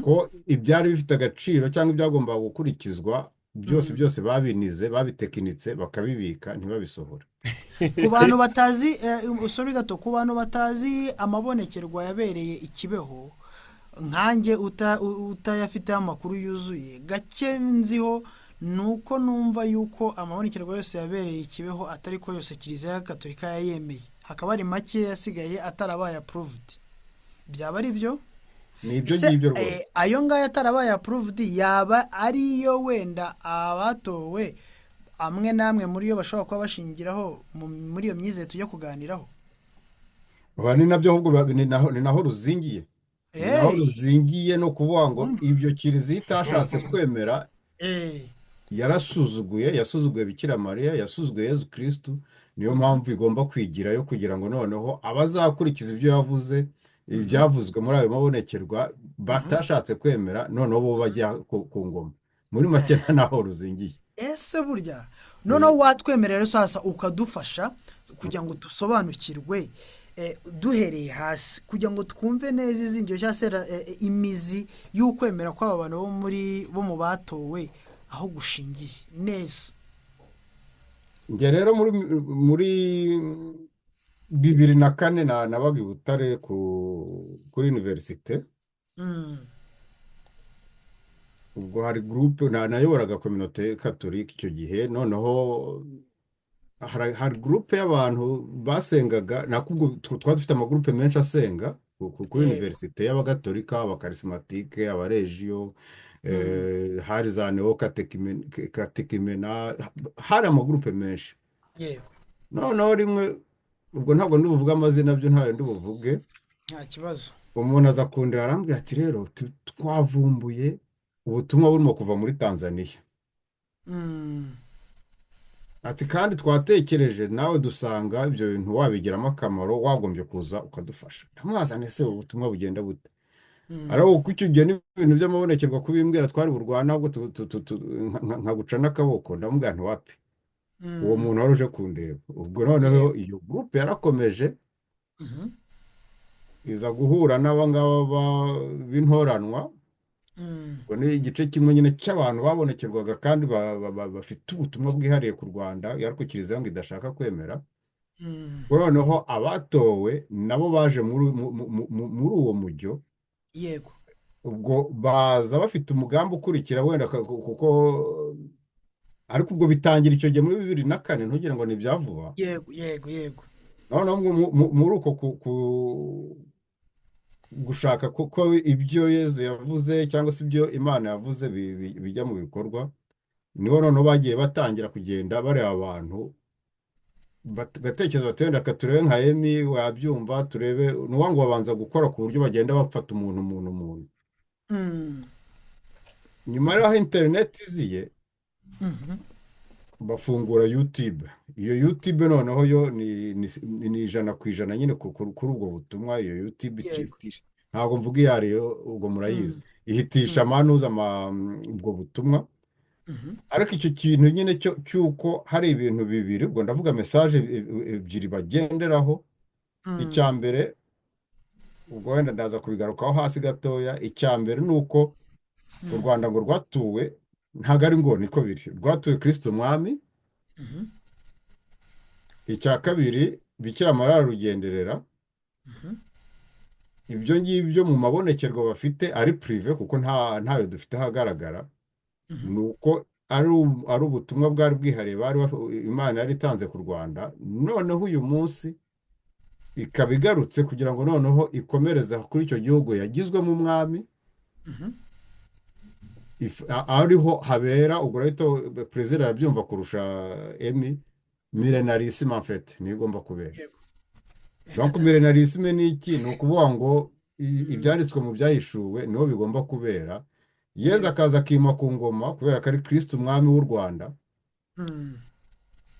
ko ibyari bifite agaciro cyangwa ibyagombaga gukurikizwa byose byose babinize, babitekinitse, bakabibika, ntibabisohore. Ku bantu batazi, sorry gato, ku bantu batazi amabonekerwa yabereye i Kibeho, nkanjye utayafiteho amakuru yuzuye, gake nziho ni uko numva yuko amabonekerwa yose yabereye i Kibeho atari ko yose Kiliziya Gatolika yayemeye, hakaba hari make yasigaye atarabaye approved. Byaba ari byo? Ni ibyo Ese, ngibyo rwose. Ayo ngayo atarabaye approved yaba ariyo wenda abatowe amwe n'amwe muri yo bashobora kuba bashingiraho muri iyo myizerere tujya kuganiraho? Oya, ni nabyo ahubwo, ni naho ruzingiye, ni naho ruzingiye, no kuvuga ngo Umva. ibyo Kiliziya itashatse kwemera, yarasuzuguye, yasuzuguye Bikira Mariya, yasuzuguye Yezu Kirisitu. Niyo mpamvu igomba kwigirayo kugira ngo noneho abazakurikiza ibyo yavuze, ibyavuzwe muri ayo mabonekerwa batashatse kwemera, noneho bo bajya ku ngoma. Muri make naho ruzingiye. Ese burya noneho watwemerera rero sasa ukadufasha kugira ngo dusobanukirwe, duhereye hasi, kugira ngo twumve neza izingiro cyangwa se imizi y'ukwemera kw'aba bantu bo mu batowe, aho gushingiye neza? Njye rero muri 2004 nabaga i Butare kuri université. Ubwo hari groupe nayoboraga, communauté catholique icyo gihe. Noneho hari groupe y'abantu basengaga, nakubwo twari dufite amagurupe menshi asenga kuri université, y'abagatolika, abakarismatike, abarejiyo, hari za neo katekimena, hari amagurupe menshi. Noneho rimwe, ubwo ntabwo ndibuvuge amazina, byo ntayo ndibuvuge. Nta kibazo. Umuntu aza kundeba, arambwira ati: "Rero twavumbuye ubutumwa burimo kuva muri Tanzaniya." Ati: "Kandi twatekereje nawe, dusanga ibyo bintu wabigiramo akamaro, wagombye kuza ukadufasha." Ndamwazane: "Se ubu butumwa bugenda bute?" Ariko kuko icyo gihe n'ibintu by'amabonekerwa kubimbwira twari burwana, ahubwo nkaguca n'akaboko. Ndamubwira nti: "Wapi." Uwo muntu wari uje kundeba ubwo, noneho iyo groupe yarakomeje, iza guhura n'aba ngaba b'intoranwa. Ubwo ni igice kimwe nyine cy'abantu babonekerwaga kandi bafite ubutumwa bwihariye ku Rwanda, ariko Kiliziya ngo idashaka kwemera. Ubwo noneho abatowe nabo baje muri uwo mujyo. Ubwo baza bafite umugambi ukurikira wenda kuko, ariko ubwo bitangira icyo gihe muri 2004, ntugire ngo ni ibya vuba. yego yego yego Noneho muri uko gushaka ko ibyo Yezu yavuze cyangwa se ibyo Imana yavuze bijya mu bikorwa, niho noneho bagiye batangira kugenda bareba abantu, bagatekereza bati: "Wenda reka turebe nka Emi wabyumva, turebe." Ni ukuvuga ngo babanza gukora ku buryo bagenda bafata umuntu, umuntu, umuntu. Nyuma rero aho interineti iziye, bafungura YouTube. Iyo YouTube noneho yo ni 100% nyine kuri ubwo butumwa. Iyo YouTube ntabwo mvuga iyo ariyo, ubwo murayizi, ihitisha amanuza ubwo butumwa. Ariko icyo kintu nyine cyo cy'uko hari ibintu bibiri, ubwo ndavuga message ebyiri bagenderaho. Icya mbere, ubwo wenda ndaza kubigarukaho hasi gatoya, icya mbere ni uko u Rwanda ngo rwatuwe, ntabwo ari ngo, niko biri, rwatuwe Kristo Umwami. Icya kabiri, Bikira Mariya ararugenderera. Ibyo ngibyo mu mabonekerwa bafite ari privé, kuko ntayo dufite ahagaragara, ni uko ari ubutumwa bwari bwihariye bari Imana yari itanze ku Rwanda. Noneho uyu munsi ikaba igarutse kugira ngo noneho ikomereze kuri icyo gihugu yagizwemo umwami, ariho habera. Ubwo rero perezida arabyumva kurusha Emi, millénarisme en fait niyo igomba kubera. Donc millénarisme ni iki? Ni ukuvuga ngo ibyanditswe mu Byahishuwe niho bigomba kubera, Yezu akaza akima ku ngoma, kubera ko ari Kristo Umwami w'u Rwanda.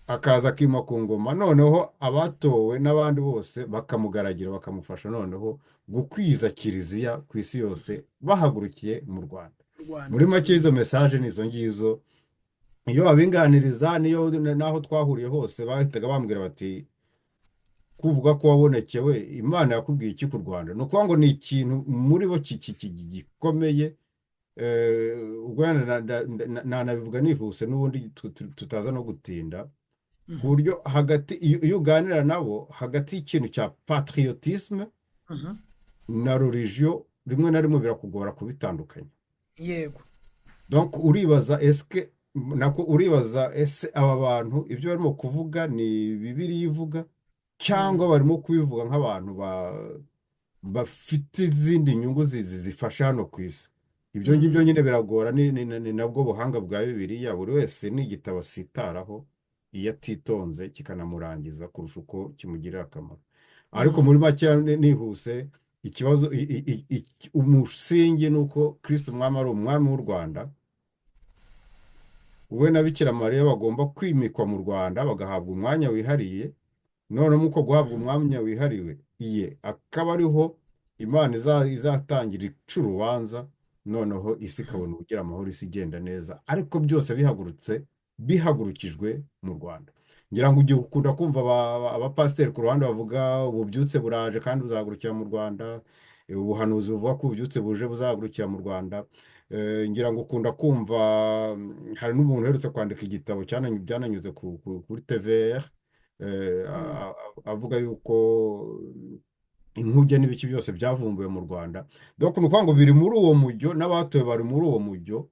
Akaza akima ku ngoma, noneho abatowe n'abandi bose bakamugaragira, bakamufasha noneho gukwiza Kiliziya ku isi yose bahagurukiye mu Rwanda. Rwanda. Muri make izo message ni izo ngizo. Iyo babinganiriza, niyo n'aho twahuriye hose bahitaga bambwira bati Kuvuga ko wabonekewe, Imana yakubwiye iki ku Rwanda? Ni ukuvuga ngo ni ikintu muri bo gikomeye. Ubwo wenda nanabivuga nihuse n'ubundi tutaza no gutinda, ku buryo hagati iyo uganira nabo, hagati y'ikintu cya patriotisme na religion, rimwe na rimwe birakugora kubitandukanya. Donc uribaza, eske nako uribaza, ese aba bantu ibyo barimo kuvuga ni Bibiliya ivuga, cyangwa barimo kubivuga nk'abantu bafite izindi nyungu zifasha hano ku isi? Ibyo ngibyo nyine biragora. Ni nabwo buhanga bwa Bibiliya. Buri wese ni igitabo asitaraho iyo atitonze kikanamurangiza kurusha uko kimugirira akamaro. Ariko muri make, nihuse, ikibazo umusingi ni uko Kristo Umwami ari umwami w'u Rwanda. We na Bikira Mariya bagomba kwimikwa mu Rwanda, bagahabwa umwanya wihariye. Noneho uko guhabwa umwanya wihariwe iye, akaba ariho Imana izatangira ica urubanza, noneho isi ikabona ubugira amahoro, isi igenda neza, ariko byose bihagurukijwe mu Rwanda. Ngira ngo ugiye ukunda kumva abapasiteri ku ruhande bavuga ububyutse buraje kandi buzahagurukira mu Rwanda, ubuhanuzi buvuga ko ububyutse buje buzahagurukira mu Rwanda. Ngira ngo ukunda kumva, hari n'umuntu uherutse kwandika igitabo byananyuze kuri TVR, avuga yuko inkuge n'ibiki byose byavumbuwe mu Rwanda. Donc ni ukuvuga ngo biri muri uwo mujyo, n'abatowe bari muri uwo mujyo.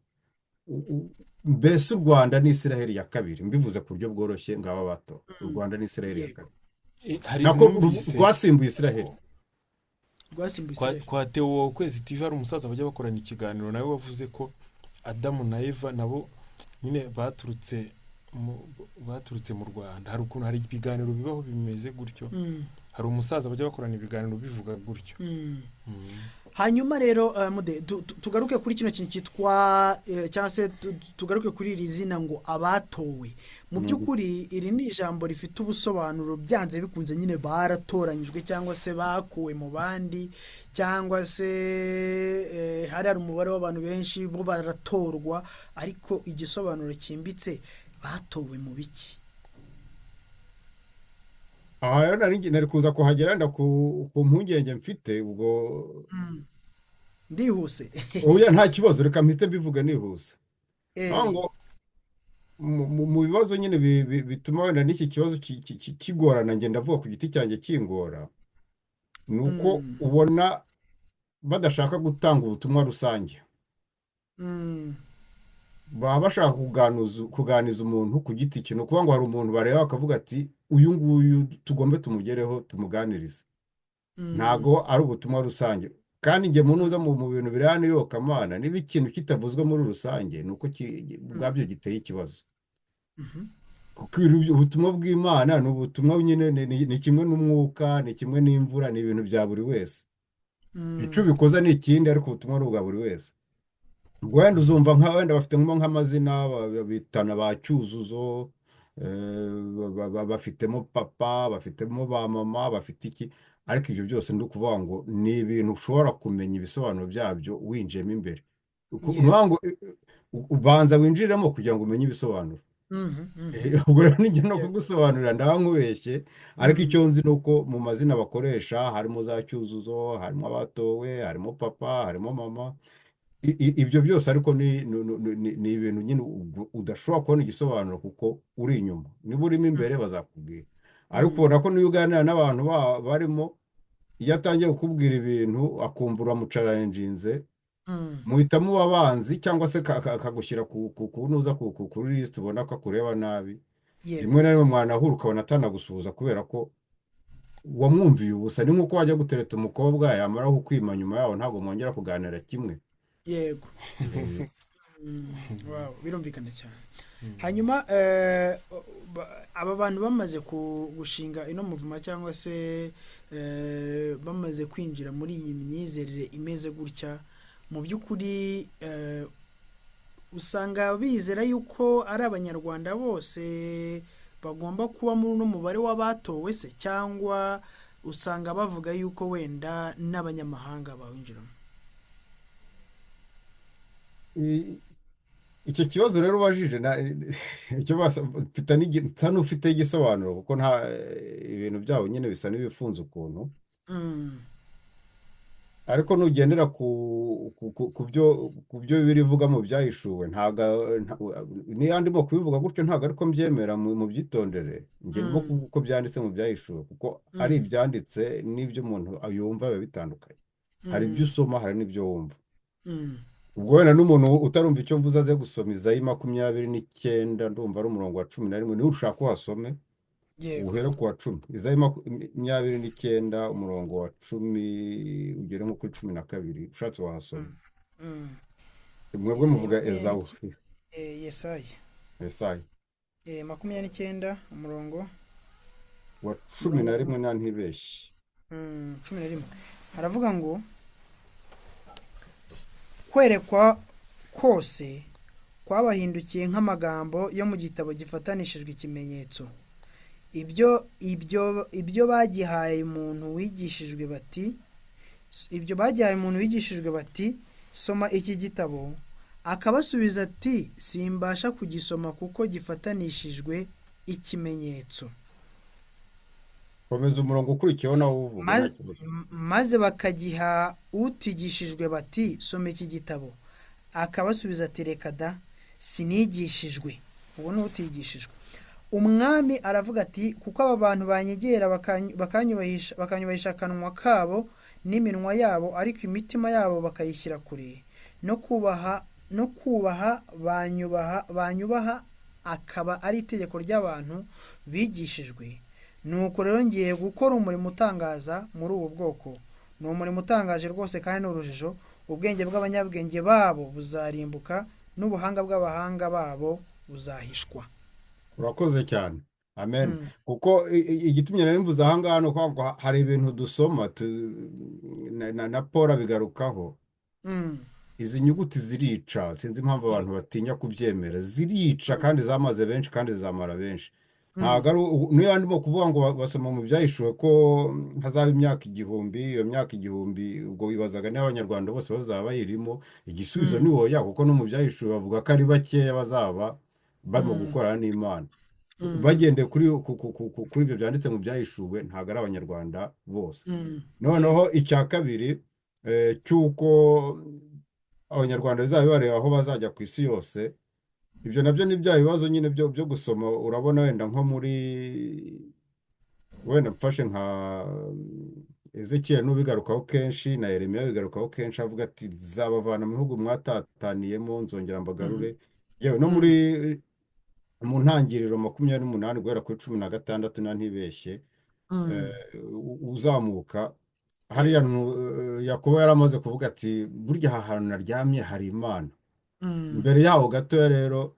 Mbese u Rwanda ni Isiraheli ya kabiri, mbivuze ku buryo bworoshye. Ngaba bato, u Rwanda ni Isiraheli ya kabiri. Hari nako numvise rwasimbuye Isiraheli. Rwasimbuye kwa, Isiraheli. Kwa Theo Kwezi TV hari umusaza bajya bakorana ikiganiro, nawe wavuze ko Adamu na Eva nabo nyine baturutse mu Rwanda. Hari ukuntu hari ibiganiro bibaho bimeze gutyo. Hari umusaza bajya bakorana ibiganiro bivuga gutyo. Hanyuma rero, mude tugaruke kuri kino kintu cyitwa, cyangwa se tugaruke kuri iri zina ngo abatowe. Mu by'ukuri iri ni ijambo rifite ubusobanuro. Byanze bikunze nyine baratoranyijwe, cyangwa se bakuwe mu bandi, cyangwa se hari umubare w'abantu benshi, bo baratorwa. Ariko igisobanuro cyimbitse, batowe mu biki? Aha rero nari kuza kuhagera wenda ku mpungenge mfite ubwo. Ndihuse. Oya, nta kibazo, reka mpite mbivuga nihuse. Aho ngo mu bibazo nyine bituma wenda n'iki kibazo kigorana, ngenda ndavuga ku giti cyanjye kingora, ni uko ubona badashaka gutanga ubutumwa rusange. Baba bashaka kuganiza umuntu ku giti cye. Ni ukuvuga ngo hari umuntu bareba bakavuga ati: "Uyu nguyu tugombe tumugereho, tumuganirize." Ntago ari ubutumwa rusange. Kandi njye munuza mu bintu bireba n'iyobokamana, niba ikintu kitavuzwe muri rusange, ni uko ubwabyo giteye ikibazo, kuko ubutumwa bw'Imana ni ubutumwa nyine, ni kimwe n'umwuka, ni kimwe n'imvura, ni ibintu bya buri wese. Icyo ubikoza ni ikindi, ariko ubutumwa ni ubwa buri wese. Ubwo wenda uzumva nka wenda bafitemo nk'amazina, bitana ba Cyuzuzo, bafitemo papa, bafitemo ba mama, bafite iki. Ariko ibyo byose ndi ukuvuga ngo ni ibintu ushobora kumenya ibisobanuro byabyo winjiyemo imbere. Ni ukuvuga ngo ubanza winjiremo kugira ngo umenye ibisobanuro. Ubwo rero nijya no kugusobanurira ndaba nkubeshye, ariko icyo nzi ni uko mu mazina bakoresha harimo za Cyuzuzo, harimo abatowe, harimo papa, harimo mama. Ibyo byose ariko ni ibintu nyine udashobora kubona igisobanuro kuko uri inyuma. Niba urimo imbere bazakubwira, ariko ubona ko niyo uganira n'abantu barimo, iyo atangiye kukubwira ibintu akumva uramuchallenginze, muhita muba abanzi, cyangwa se akagushyira ku ntuza kuri lisite, ubona ko akureba nabi. Rimwe na rimwe mwanahura ukabona atanagusuhuza kubera ko wamwumviye ubusa. Ni nk'uko wajya gutereta umukobwa, yamara kukwima, nyuma yaho ntabwo mwongera kuganira kimwe. Wow, birumvikana cyane. Hanyuma aba bantu bamaze gushinga ino mouvement, cyangwa se bamaze kwinjira muri iyi myizerere imeze gutya, mu by'ukuri usanga bizera yuko ari Abanyarwanda bose bagomba kuba muri uno mubare w'abatowe se, cyangwa usanga bavuga yuko wenda n'abanyamahanga bawinjiramo? Icyo kibazo rero ubajije icyo mfite nsa n'ufite igisobanuro kuko nta ibintu byabo nyine bisa n'ibifunze ukuntu. Ariko nugendera ku byo Bibiliya ivuga mu byahishuwe, ntabwo niyo ndimo kubivuga gutyo, ntabwo ariko mbyemera mu byitondere. Njye ndimo kuvuga uko byanditse mu byahishuwe, kuko ari ibyanditse n'ibyo umuntu yumva biba bitandukanye. Hari ibyo usoma, hari n'ibyo wumva. Ubwo wenda n'umuntu utarumva icyo mvuze aze gusoma Izayi 29, ndumva ari umurongo wa 11, niba ushaka uhasome. Uhere ku wa 10, Izayi 29 umurongo wa 10 ugere nko kuri 12, ushatse wahasoma. Mwebwe Izayi muvuga makumyabiri Ezawu. Yesaya. Esayi. 29 umurongo wa cumi umurongo na rimwe nta ntibeshye. 11 haravuga ngo: "Kwerekwa kose kwabahindukiye nk'amagambo yo mu gitabo gifatanishijwe ikimenyetso. Ibyo bagihaye umuntu wigishijwe bati, ibyo bagihaye umuntu wigishijwe bati: 'Soma iki gitabo,' akabasubiza ati: 'Simbasha kugisoma kuko gifatanishijwe ikimenyetso.'" Komeza umurongo ukurikiyeho nawe uwuvuge, nta kibazo. "Maze bakagiha utigishijwe bati: 'Soma iki gitabo,' akabasubiza ati: 'Reka da, sinigishijwe.'" Uwo ni utigishijwe. Umwami aravuga ati: "Kuko aba bantu banyegera bakanyubahisha akanwa kabo n'iminwa yabo, ariko imitima yabo bakayishyira kure, no kubaha banyubaha akaba ari itegeko ry'abantu bigishijwe. Nuko rero ngiye gukora umurimo utangaza muri ubu bwoko. Ni umurimo utangaje rwose kandi ni urujijo. Ubwenge bw'abanyabwenge babo buzarimbuka, n'ubuhanga bw'abahanga babo buzahishwa." Urakoze cyane, amen. Kuko igitumye nari mvuze aha ngaha ni ukuvuga ngo hari ibintu dusoma na Paul abigarukaho. Izi nyuguti zirica, sinzi impamvu abantu batinya kubyemera. Zirica kandi zamaze benshi kandi zizamara benshi. Ntabwo ari niyo ndimo kuvuga ngo basoma mu byahishuwe ko hazaba imyaka 1000. Iyo myaka 1000 ubwo wibazaga niba Abanyarwanda bose bazaba bayirimo. Igisubizo ni oya, kuko no mu byahishuwe bavuga ko ari bakeya bazaba barimo gukorana n'Imana. Bagendeye kuri ibyo byanditse mu byahishuwe, ntabwo ari Abanyarwanda bose. Noneho icya kabiri cy'uko Abanyarwanda bizaba bibareba aho bazajya ku isi yose, ibyo nabyo ni bya bibazo nyine byo gusoma. Urabona wenda nko muri wenda mfashe nka Ezekiel n'ubigarukaho kenshi na Yeremiya bigarukaho kenshi, avuga ati: "Nzabavana mu bihugu mwatataniyemo, nzongera mbagarure." Yewe no mu ntangiriro 28 guhera kuri 16 na ntibeshye, uzamuka hariya, Yakobo yari amaze kuvuga ati: "Burya aha hantu naryamye hari Imana." Mbere yaho gatoya rero,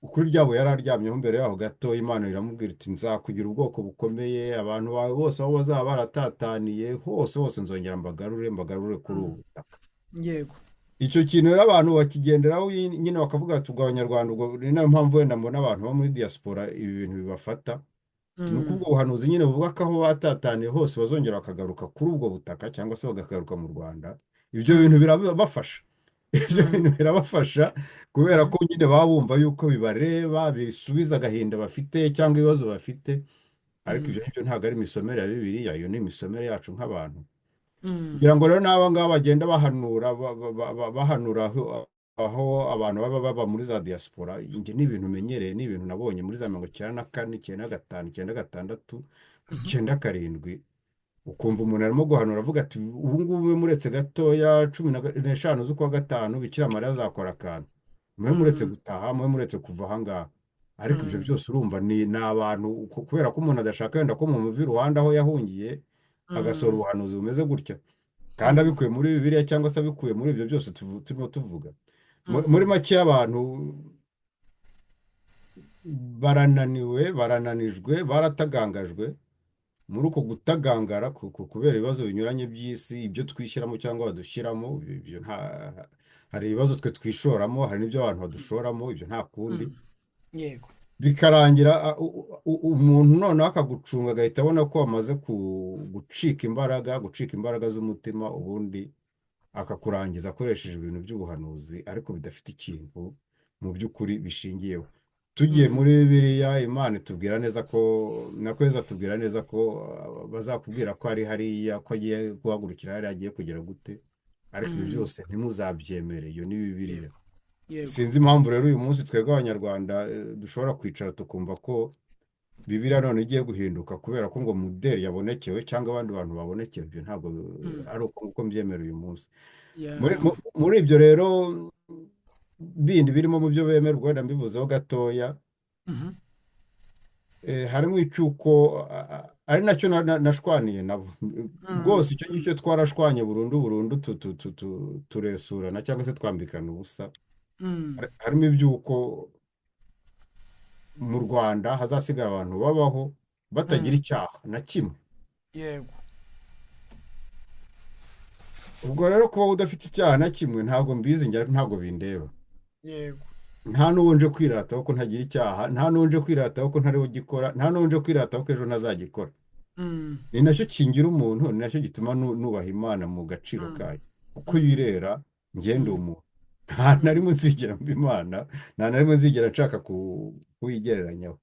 kuri ryabo yari aryamyeho mbere yaho gato, Imana iramubwira iti: "Nzakugira ubwoko bukomeye, abantu bawe bose aho bazaba baratataniye hose hose nzongera mbagarure kuri ubu butaka." Icyo kintu rero abantu bakigenderaho nyine, bakavuga bati: "Ubwo Abanyarwanda," ubwo ni nayo mpamvu wenda mbona abantu bo muri diaspora ibi bintu bibafata, ni uko ubwo buhanuzi nyine buvuga ko aho batataniye hose bazongera bakagaruka kuri ubwo butaka cyangwa se bakagaruka mu Rwanda. Ibyo bintu birabafasha, ibyo bintu birabafasha kubera ko nyine baba bumva yuko bibareba, bisubiza agahinda bafite cyangwa ibibazo bafite. Ariko ibyo ngibyo ntabwo ari imisomere ya Bibiliya, iyo ni imisomere yacu nk'abantu. Kugira ngo rero n'aba ngaba bagenda bahanura bahanura aho abantu baba baba muri za diaspora, njye ni ibintu menyereye, ni ibintu nabonye muri za 94, 95, 96, 97, ukumva umuntu arimo guhanura avuga ati: "Ubu ngubu mube muretse gatoya, 15 z'ukwa gatanu Bikira Mariya azakora akantu, mube muretse gutaha, mube muretse kuva aha ngaha." Ariko ibyo byose urumva ni abantu kubera ko umuntu adashaka wenda ko mumuva iruhande aho yahungiye, agasohora ubuhanuzi bumeze gutya kandi abikuye muri Bibiliya cyangwa se abikuye muri ibyo byose turimo tuvuga. Muri make abantu barananiwe, barananijwe, baratagangajwe. Muri uko gutagangara kubera ibibazo binyuranye by'isi, ibyo twishyiramo cyangwa badushyiramo, ibyo nta hari ibibazo twe twishoramo, hari n'ibyo abantu badushoramo, ibyo nta kundi. Bikarangira umuntu noneho akagucunga, agahita abona ko wamaze gucika imbaraga, gucika imbaraga z'umutima, ubundi akakurangiza akoresheje ibintu by'ubuhanuzi ariko bidafite ikintu. Mu by'ukuri bishingiyeho, tugiye muri Bibiliya, Imana itubwira neza ko, na kwezi atubwira neza ko bazakubwira ko ari hariya, ko agiye guhagurukira hariya, agiye kugera gute, ariko ibi byose ntimuzabyemere. Iyo ni Bibiliya. Sinzi impamvu rero uyu munsi twebwe Abanyarwanda dushobora kwicara tukumva ko Bibiliya none igiye guhinduka kubera ko ngo Muderi yabonekewe cyangwa abandi bantu babonekewe. Ibyo ntabwo ari uko nguko mbyemera uyu munsi. Muri ibyo rero bindi birimo mu byo bemerwa, wenda mbivuzeho gatoya, harimo icy'uko ari nacyo nashwaniye nabo rwose. Icyo ngicyo twarashwanye burundu burundu, turesurana cyangwa se twambikana ubusa. Harimo iby'uko mu Rwanda hazasigara abantu babaho batagira icyaha na kimwe. Ubwo rero kuba udafite icyaha na kimwe, ntabwo mbizi njye, ntabwo bindeba. Nta n'uwo nje kwirataho ko ntagira icyaha, nta n'uwo nje kwirataho ko ntariho gikora, nta n'uwo nje kwirataho ko ejo ntazagikora. Ni nacyo kingira umuntu, ni nacyo gituma nubaha Imana mu gaciro kayo, kuko yirera ngende umuntu. Nta na rimwe nzigera mba Imana, nta na rimwe nzigera nshaka kuyigereranyaho.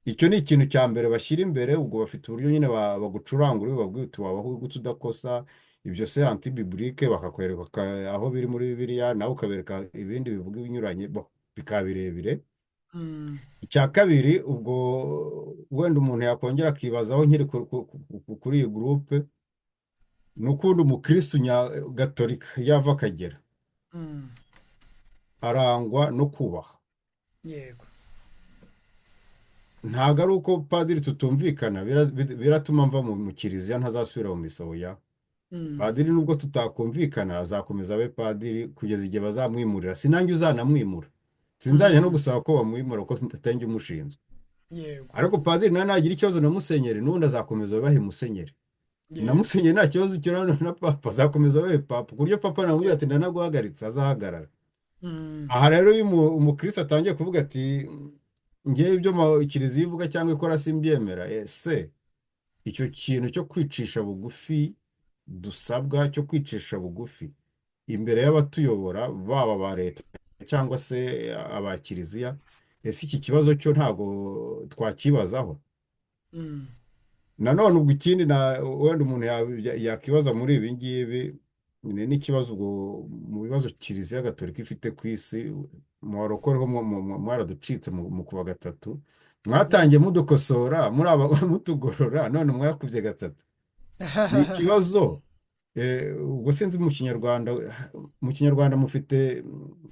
Icyo ni ikintu cya mbere bashyira imbere. Ubwo bafite uburyo nyine bagucurangura iyo babwiye uti wabaho gute udakosa, ibyo se anti-biblique, bakakwereka aho biri muri Bibiliya, nawe ukabereka ibindi bivuga ibinyuranye, bo bikaba birebire. Icya kabiri, ubwo wenda umuntu yakongera akibazaho nkiri kuri iyi groupe, ni ukundi umukristu gatolika yava akagera arangwa no kubaha. Ntabwo ari uko padiri tutumvikana biratuma mva mu kiliziya, ntazasubira mu misa, oya. Padiri nubwo tutakumvikana azakomeza abe padiri kugeza igihe bazamwimurira. Sinanjye uzanamwimura, sinzajya no gusaba ko bamwimura kuko atanjye umushinzwe. Ariko padiri nawe nagira ikibazo na musenyeri, n'ubundi azakomeza abahe musenyeri. Na musenyeri nta kibazo kirana na papa, azakomeza abahe papa, ku buryo papa namubwira ati ndanaguhagaritse, azahagarara. Aha rero iyo umukristo atangiye kuvuga ati ngewe ibyo kiliziya ivuga cyangwa ikora simbyemera, ese icyo kintu cyo kwicisha bugufi dusabwa, cyo kwicisha bugufi imbere y'abatuyobora, baba ba leta cyangwa se aba kiliziya, ese iki kibazo cyo ntabwo twakibazaho? Nanone ubwo ikindi na wenda umuntu yakibaza muri ibi ngibi ni n'ikibazo, ubwo mu bibazo Kiliziya Gatolika ifite ku isi, mu barokoreho mwaraducitse mu kuwa gatatu, mwatangiye mudukosora muri aba, mutugorora, none mwakubye gatatu. Ni ikibazo ubwo sinzi mu Kinyarwanda mufite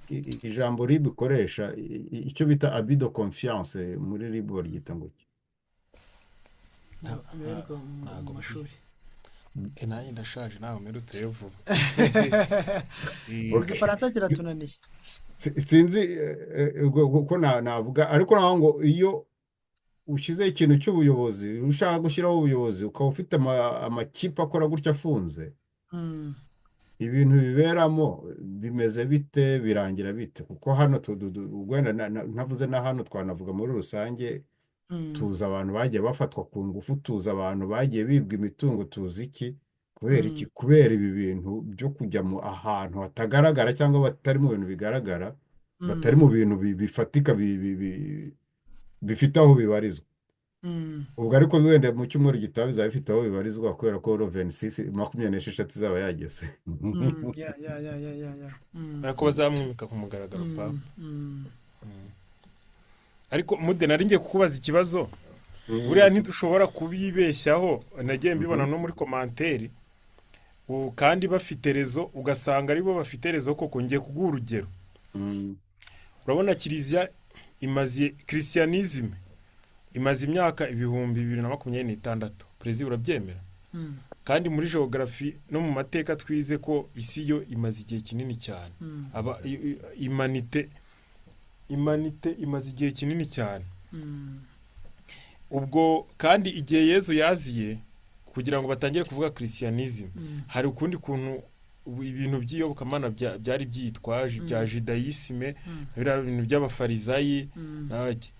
ijambo RIB ikoresha, icyo bita abus de confiance, muri RIB baryita ngo iki? Bibarirwa mu Ntabwo mu mashuri. Nanjye ndashaje, ntabwo mperutseyo vuba. Okay. Igifaransa kiratunaniye. Sinzi ubwo uko navuga, ariko naho ngo iyo ushyizeho ikintu cy'ubuyobozi, ushaka gushyiraho ubuyobozi, ukaba ufite amakipe akora gutya afunze, ibintu biberamo bimeze bite, birangira bite? Kuko hano wenda ntavuze na hano, twanavuga muri rusange, tuzi abantu bagiye bafatwa ku ngufu, tuzi abantu bagiye bibwa imitungo, tuzi iki, kubera iki? Kubera ibi bintu byo kujya mu ahantu hatagaragara cyangwa batari mu bintu bigaragara, batari mu bintu bifatika, bifite aho bibarizwa. Ubwo ariko wenda mu cyumweru gitaha bizaba bifite aho bibarizwa, kubera ko 26, 26 izaba yageze. Ya. Ariko bazamwimika ku mugaragaro papa. Ariko mude, nari ngiye kukubaza ikibazo. Buriya ntidushobora kubibeshyaho, nagiye mbibona no muri commentaire. Ubu kandi bafite raison, ugasanga aribo bafite raison koko. Ngiye kuguha urugero. Urabona kiliziya imaze, christianisme imaze imyaka 2026. Perezida, urabyemera? Kandi muri geography no mu mateka twize ko isi yo imaze igihe kinini cyane. Aba humanité imaze igihe kinini cyane. Ubwo kandi igihe Yezu yaziye kugira ngo batangire kuvuga christianisme, hari ukundi kuntu ubu ibintu by'iyobokamana byari byitwaje bya judaïsme, biriya bintu by'abafarizayi n'abaki.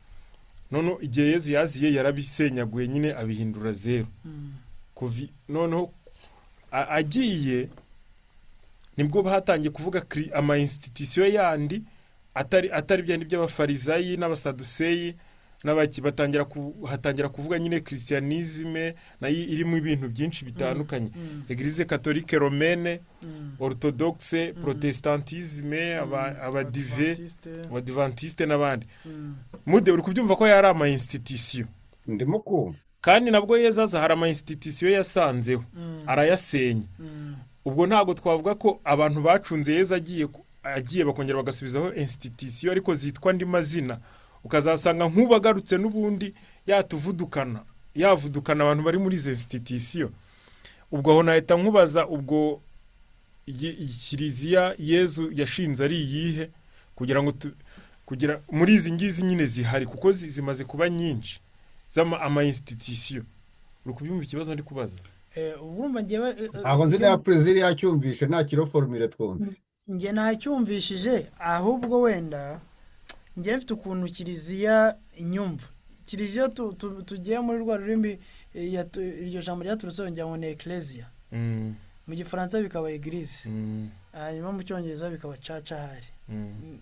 Noneho igihe Yezu yaziye yarabisenyaguye nyine, abihindura zéro. Noneho agiye nibwo batangiye kuvuga ama institution yandi. Atari bya by'abafarizayi n'abasaduseyi n'abaki, batangira hatangira kuvuga nyine christianisme nayo irimo ibintu byinshi bitandukanye, Église catholique romaine, orthodoxe, protestantisme, abadive, Adventiste. abadivantiste n'abandi. Mude, uri kubyumva ko yari ama institution? Ndimo kumva. Kandi nabwo Yezu aza hari ama institution yasanzeho, arayasenya. Ubwo ntabwo twavuga ko abantu bacunze Yezu agiye bakongera bagasubizaho institution ariko zitwa andi mazina, ukazasanga nk'ubagarutse n'ubundi yatuvudukana, yavudukana abantu bari muri izo institution. Ubwo aho nahita nkubaza, ubwo kiliziya Yezu yashinze ari iyihe, kugira ngo kugira muri izi ngizi nyine zihari, kuko zimaze kuba nyinshi z'ama ama institution? Uri kubyumva ikibazo ndi kubaza? Urumva njyewe Ntabwo nzi niba Perezida yacyumvishe, nta kiroforumire twumve. Njye ntacyumvishije, ahubwo wenda njye mfite ukuntu kiliziya inyumva. Kiliziya tugiye muri rwa rurimi, iryo jambo ryaturutseho ngira ngo ni ecclesia, mu gifaransa bikaba église, hanyuma mu cyongereza bikaba church ahari.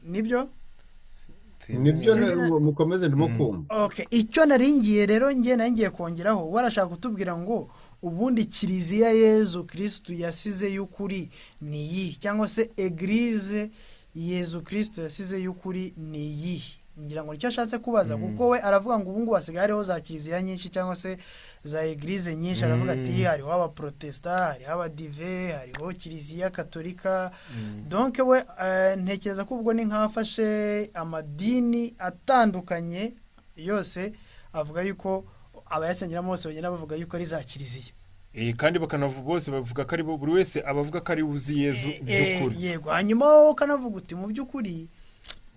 Nibyo? Nibyo. Sinzi Mukomeze, ndimo kumva. Okay, icyo naringiye rero, njye nari kongeraho, warashaka kutubwira ngo ubundi kiliziya Yezu Kirisitu yasize y'ukuri ni iyihe, cyangwa se église Yezu Kirisitu yasize y'ukuri ni iyihe? Ngira ngo nicyo ashatse kubaza, kuko we aravuga ngo ubu ngubu hasigaye hariho za kiliziya nyinshi cyangwa se za église nyinshi. Aravuga ati hariho abaprotesta, hariho abadive, hariho kiliziya katolika. Donc we ntekereza ko ubwo ni nk'afashe amadini atandukanye yose, avuga yuko abayasengeramo bose bagenda bavuga yuko ari za kiliziya. Kandi bakanavuga, bose bavuga ko ari bo, buri wese aba avuga ko ari uzi Yezu by'ukuri. Yego, hanyuma wowe ukanavuga uti mu by'ukuri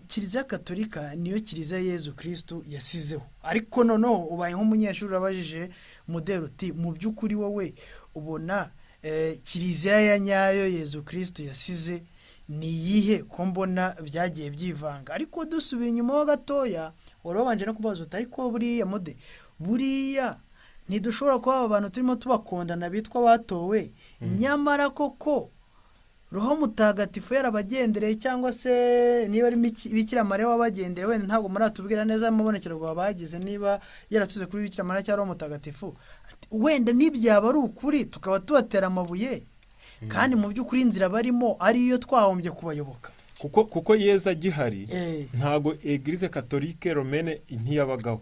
kiliziya katolika niyo kiliziya Yezu Kirisitu yasizeho. Ariko noneho ubaye nk'umunyeshuri urabajije muderi uti mu by'ukuri wowe ubona kiliziya ya nyayo Yezu Kirisitu yasize ni iyihe, ko mbona byagiye byivanga? Ariko dusubiye inyuma ho gatoya, wari wabanje no kubaza uti ariko buriya mude, buriya ntidushobora kuba aba bantu turimo tubakondana bitwa batowe, nyamara koko Roho Mutagatifu yarabagendereye, cyangwa se niba ari Bikira Mariya wabagendereye, wenda ntabwo muratubwira neza amabonekerwa bagize, niba yaratuze kuri Bikira Mariya cyangwa Roho Mutagatifu. Ati, wenda ntibyaba ari ukuri tukaba tubatera amabuye, kandi mu by'ukuri inzira barimo ariyo twahombye kubayoboka? Kuko Yezu agihari, ntago Église catholique romaine ntiyabagaho,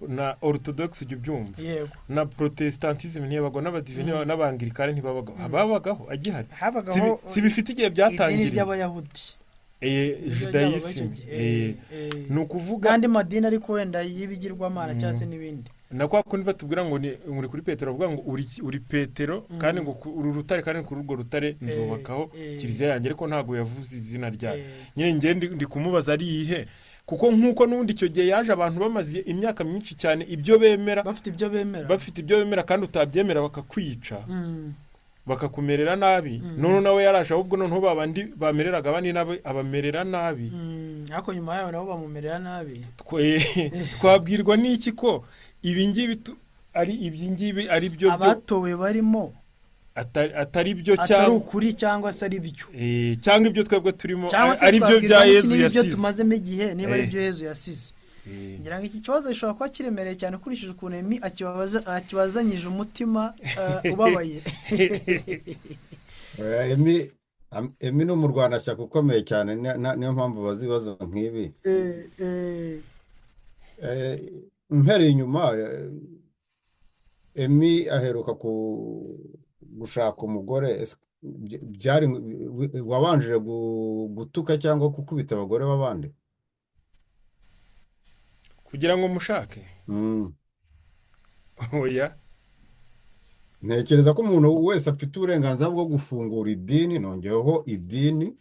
na orthodoxe, ujya ubyumva, na protestantisme ntiyabagaho, n'abadive n'abangirikani ntibabagaho, babagaho agihari. Habagaho Si bifite igihe idini byatangiriye. ry'abayahudi. Niryo ryabagaho icyo Judaïsme. gihe. Ni ukuvuga n'andi madini ariko wenda y'ibigirwamana cyangwa se n'ibindi. Na kwa kundi batubwira ngo ni uri kuri Petero, bavuga ngo uri Petero, kandi ngo uru rutare, kandi kuri urwo rutare nzubakaho kiliziya yanjye, ariko ntabwo yavuze izina ryayo. Nyine njye ndi kumubaza ari iyihe, kuko nk'uko n'ubundi icyo gihe yaje abantu bamaze imyaka myinshi cyane ibyo bemera, bafite ibyo bemera, bafite ibyo bemera, kandi utabyemera bakakwica, bakakumerera nabi. None nawe yaraje, ahubwo noneho babandi bamereraga abandi nabi abamerera nabi. Ariko nyuma yaho nabo bamumerera nabi. Twabwirwa n'iki ko ibi ngibi ari ibi ngibi ari byo abatowe barimo atari byo atari cyangwa ukuri cyangwa se ari byo, cyangwa ibyo twebwe turimo cyangwa se ari byo twabwirwa bya n'iki Yezu niba ibyo yasize. tumazemo igihe niba ari byo Yezu yasize. Ngira ngo iki kibazo gishobora kuba kiremereye cyane ukurikije ukuntu Emi akibazanyije umutima ubabaye. Oya, Emi ni umurwanashyaka ukomeye cyane, niyo mpamvu bazi ibibazo nk'ibi. Mpereye inyuma, Emi aheruka gushaka umugore, byari wabanjije gutuka cyangwa gukubita abagore b'abandi kugira ngo mushake? Oya. Ntekereza ko umuntu wese afite uburenganzira bwo gufungura idini, nongeyeho idini,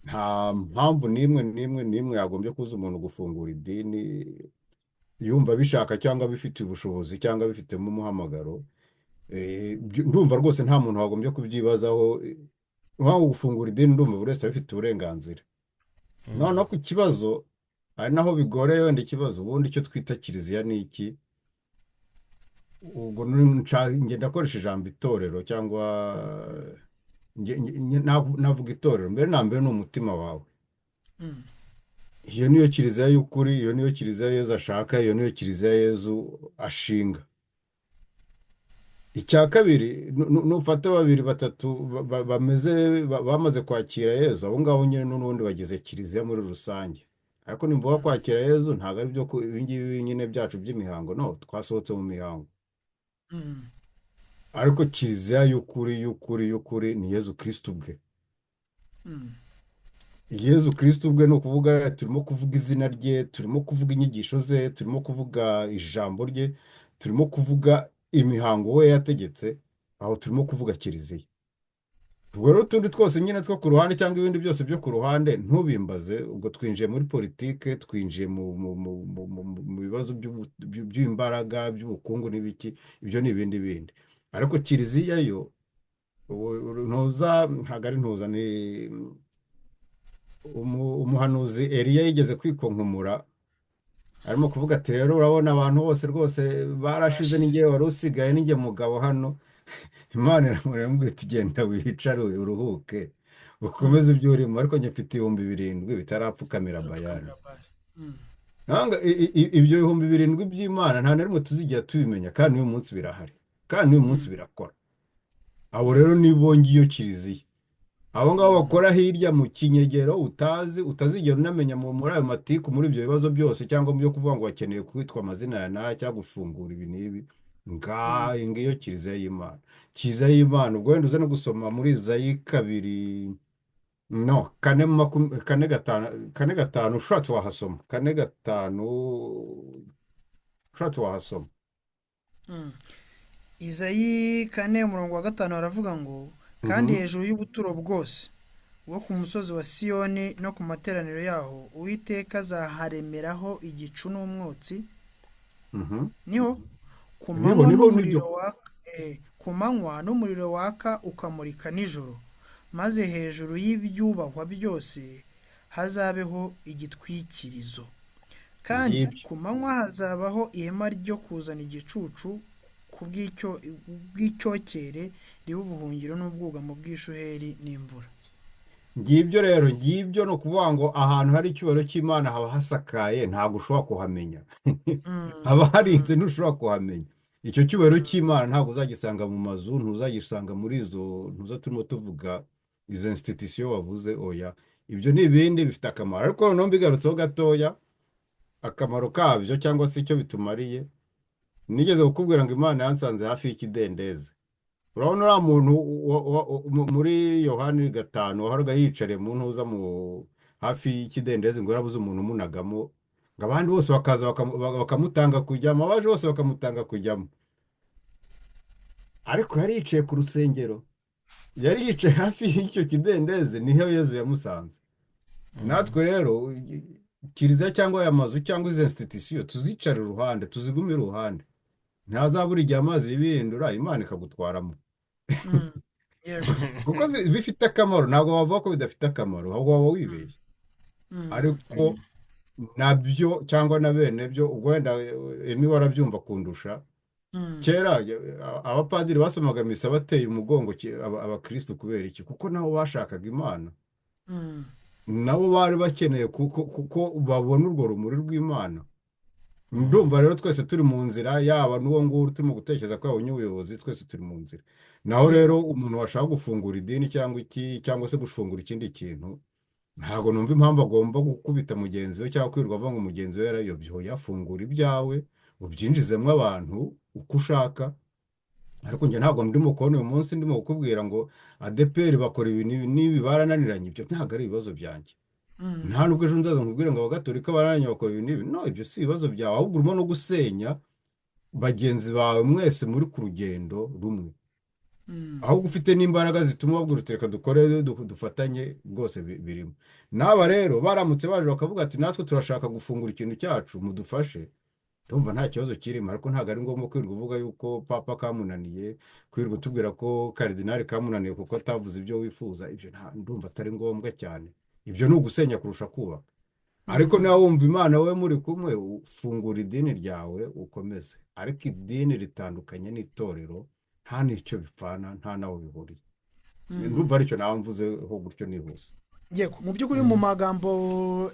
nta mpamvu n'imwe n'imwe n'imwe yagombye kuza umuntu gufungura idini yumva abishaka cyangwa abifitiye ubushobozi cyangwa abifitemo umuhamagaro. Ndumva rwose nta muntu wagombye kubyibazaho. Impamvu gufungura idini, ndumva buri wese abifitiye uburenganzira. Noneho ku kibazo, ari naho bigoreye wenda, ikibazo ubundi icyo twita kiliziya ni iki? Ubwo ngenda ndakoresha ijambo itorero cyangwa navuga itorero, mbere na mbere ni umutima wawe. Mm. Iyo niyo kiliziya y'ukuri, iyo niyo kiliziya Yezu ashaka, iyo niyo kiliziya Yezu ashinga. Icya kabiri, nufata babiri batatu bameze bamaze kwakira Yezu, abo ngabo nyine n'ubundi bagize kiliziya muri rusange. Ariko nimvuga kwakira Yezu ntabwo ari byo ibi ngibi nyine byacu by'imihango, no twasohotse mu mihango. Ariko kiliziya y'ukuri y'ukuri y'ukuri ni Yezu Kristo ubwe. Yezu Kristo ubwe ni ukuvuga turimo kuvuga izina rye, turimo kuvuga inyigisho ze, turimo kuvuga ijambo rye, turimo kuvuga imihango we yategetse, aho turimo kuvuga kiliziya. Ubwo rero utundi twose nyine two ku ruhande cyangwa ibindi byose byo ku ruhande ntubimbaze, ubwo twinjiye muri politike, twinjiye mu bibazo by'imbaraga, by'ubukungu n'ibiki, ibyo ni ibindi bindi. Ariko kiliziya yo ntuza, ntabwo ari ntuza, ni umuhanuzi Eliya yigeze kwikonkomora arimo kuvuga ati rero urabona abantu bose rwose barashize, Barashize. Ninjye wari usigaye, ninjye mugabo hano. Imana iramubwira iti genda wicare uruhuke ukomeze ibyo urimo, ariko njye mfite 7000 bitarapfukamira Bayali. Barapfukamira Bayali. Nanga ibyo 7000 by'Imana nta na rimwe tuzigera tubimenya, kandi n'uyu munsi birahari, kandi n'uyu munsi birakora. Abo rero nibo ngiyo kiliziya, abo ngabo bakora hirya mu kinyegero utazi, utazigera unamenya muri ayo matiku, muri ibyo bibazo byose, cyangwa mu byo kuvuga ngo bakeneye kwitwa amazina ya n'aya cyangwa gufungura ibi n'ibi. Ngaha ngiyo kiliziya y'Imana, kiliziya y'Imana. Ubwo wenda uze no gusoma muri Izayi kabiri, no kane, 4:5, 4:5 ushatse wahasoma, 4:5 ushatse wahasoma. Izayi 4 umurongo wa 5 haravuga ngo kandi hejuru y'ubuturo bwose bwo ku musozi wa Siyoni no ku materaniro yaho, Uwiteka azaharemeraho igicu n'umwotsi. Niho ku Niho manywa niho nibyo. n'umuriro waka, ku manywa n'umuriro waka ukamurika nijoro, maze hejuru y'ibyubahwa byose hazabeho igitwikirizo. Kandi Ngibyo. ku manywa hazabaho ihema ryo kuzana igicucu ku bw'icyokere, ribe ubuhungiro n'ubwugamo bw'ishuheri n'imvura. Ngibyo rero, ngibyo ni ukuvuga ngo ahantu hari icyubahiro cy'Imana haba hasakaye, ntabwo ushobora kuhamenya. Haba harinze, ntushobora kuhamenya. Icyo cyubahiro cy'Imana ntabwo uzagisanga mu mazu, ntuzagisanga muri izo ntuza turimo tuvuga, izo institution wavuze, oya. Ibyo ni ibindi bifite akamaro. Ariko noneho mbigarutseho gatoya, akamaro kabyo cyangwa se icyo bitumariye, nigeze kukubwira ngo Imana yansanze hafi y'ikidendezi. Urabona uriya muntu muri Yohani 5 wahoraga yicariye mu ntuza mu hafi y'ikidendezi, ngo yarabuze umuntu umunagamo, ngo abandi bose bakaza bakamutanga kujyamo, abaje bose bakamutanga kujyamo, ariko yari yicaye ku rusengero, yari yicaye hafi y'icyo kidendezi, niho Yezu yamusanze. Natwe rero kiliziya cyangwa aya mazu cyangwa izi institution tuzicare iruhande, tuzigume iruhande, ntazabura igihe amazi yibirindura Imana ikagutwaramo. Yego. Kuko bifite akamaro, ntabwo wavuga ko bidafite akamaro, ahubwo waba wibeshye. Ariko nabyo cyangwa na bene byo, ubwo wenda Emi warabyumva kundusha. Kera abapadiri basomaga misa bateye umugongo abakristo. Kubera iki? Kuko nabo bashakaga Imana, nabo bari bakeneye kuko babona urwo rumuri rw'Imana. Ndumva rero twese turi mu nzira, yaba n'uwo nguwo turimo gutekereza ko yabonye ubuyobozi, twese turi mu nzira. Naho rero umuntu washaka gufungura idini cyangwa iki cyangwa se gufungura ikindi kintu, ntabwo numva impamvu agomba gukubita mugenzi we cyangwa kwirirwa avuga ngo mugenzi we yarayobye. Oya, fungura ibyawe ubyinjizemo abantu uko ushaka. Ariko njye ntabwo ndimo kubona uyu munsi ndimo kukubwira ngo ADEPR bakora ibi n'ibi n'ibi barananiranye, ibyo ntabwo ari ibibazo byanjye. Nta nubwo ejo nzaza nkubwire ngo abagatolika barananiranye bakora ibi n'ibi, no, ibyo si ibibazo byawe, ahubwo urimo no gusenya bagenzi bawe mwese muri ku rugendo rumwe. Ahubwo ufite n'imbaraga zituma babwira uti reka dukore dufatanye rwose birimo. N'aba rero baramutse baje bakavuga ati natwe turashaka gufungura ikintu cyacu mudufashe, ndumva nta kibazo kirimo. Ariko ntabwo ari ngombwa kwirirwa uvuga yuko papa kamunaniye, kwirirwa utubwira ko karidinali kamunaniye kuko atavuze ibyo wifuza. Ibyo ndumva atari ngombwa cyane, ibyo ni ugusenya kurusha kubaka. Ariko niba wumva Imana wowe muri kumwe, ufungura idini ryawe ukomeze. Ariko idini ritandukanye n'itorero, nta n'icyo bipfana, nta n'aho bihuriye. Ndumva aricyo nawe mvuzeho gutyo nihuse. Yego, mu by'ukuri mu magambo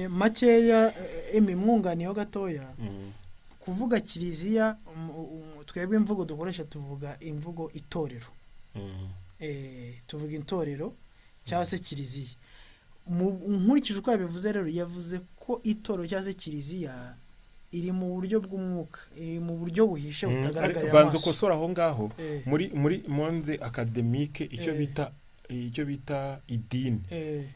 makeya, imwunganiyeho gatoya, kuvuga kiliziya, twebwe imvugo dukoresha tuvuga imvugo itorero. Tuvuga itorero cyangwa se kiliziya. Nkurikije uko yabivuze rero, yavuze ko itorero cyangwa se kiliziya iri mu buryo bw'umwuka, iri mu buryo buhishe butagaragarira Banza amaso. ukosora aho ngaho. Muri monde académique, icyo bita idini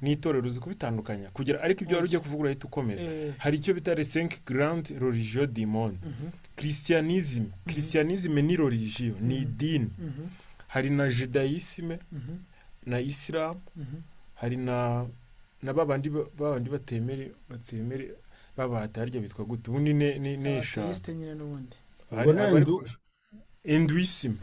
n'itorero uzi kubitandukanya kugira, ariko ibyo wari ugiye kuvuga urahita ukomeza. Hari icyo bita les cinq grandes religions du monde. Christianisme ni religion, ni idini. Hari na judaïsme na islam, hari na babandi batemere babata, harya bitwa gute ubundi? Ne eshanu. Abateisite nyine n'ubundi. Ubwo ni Hindouisme.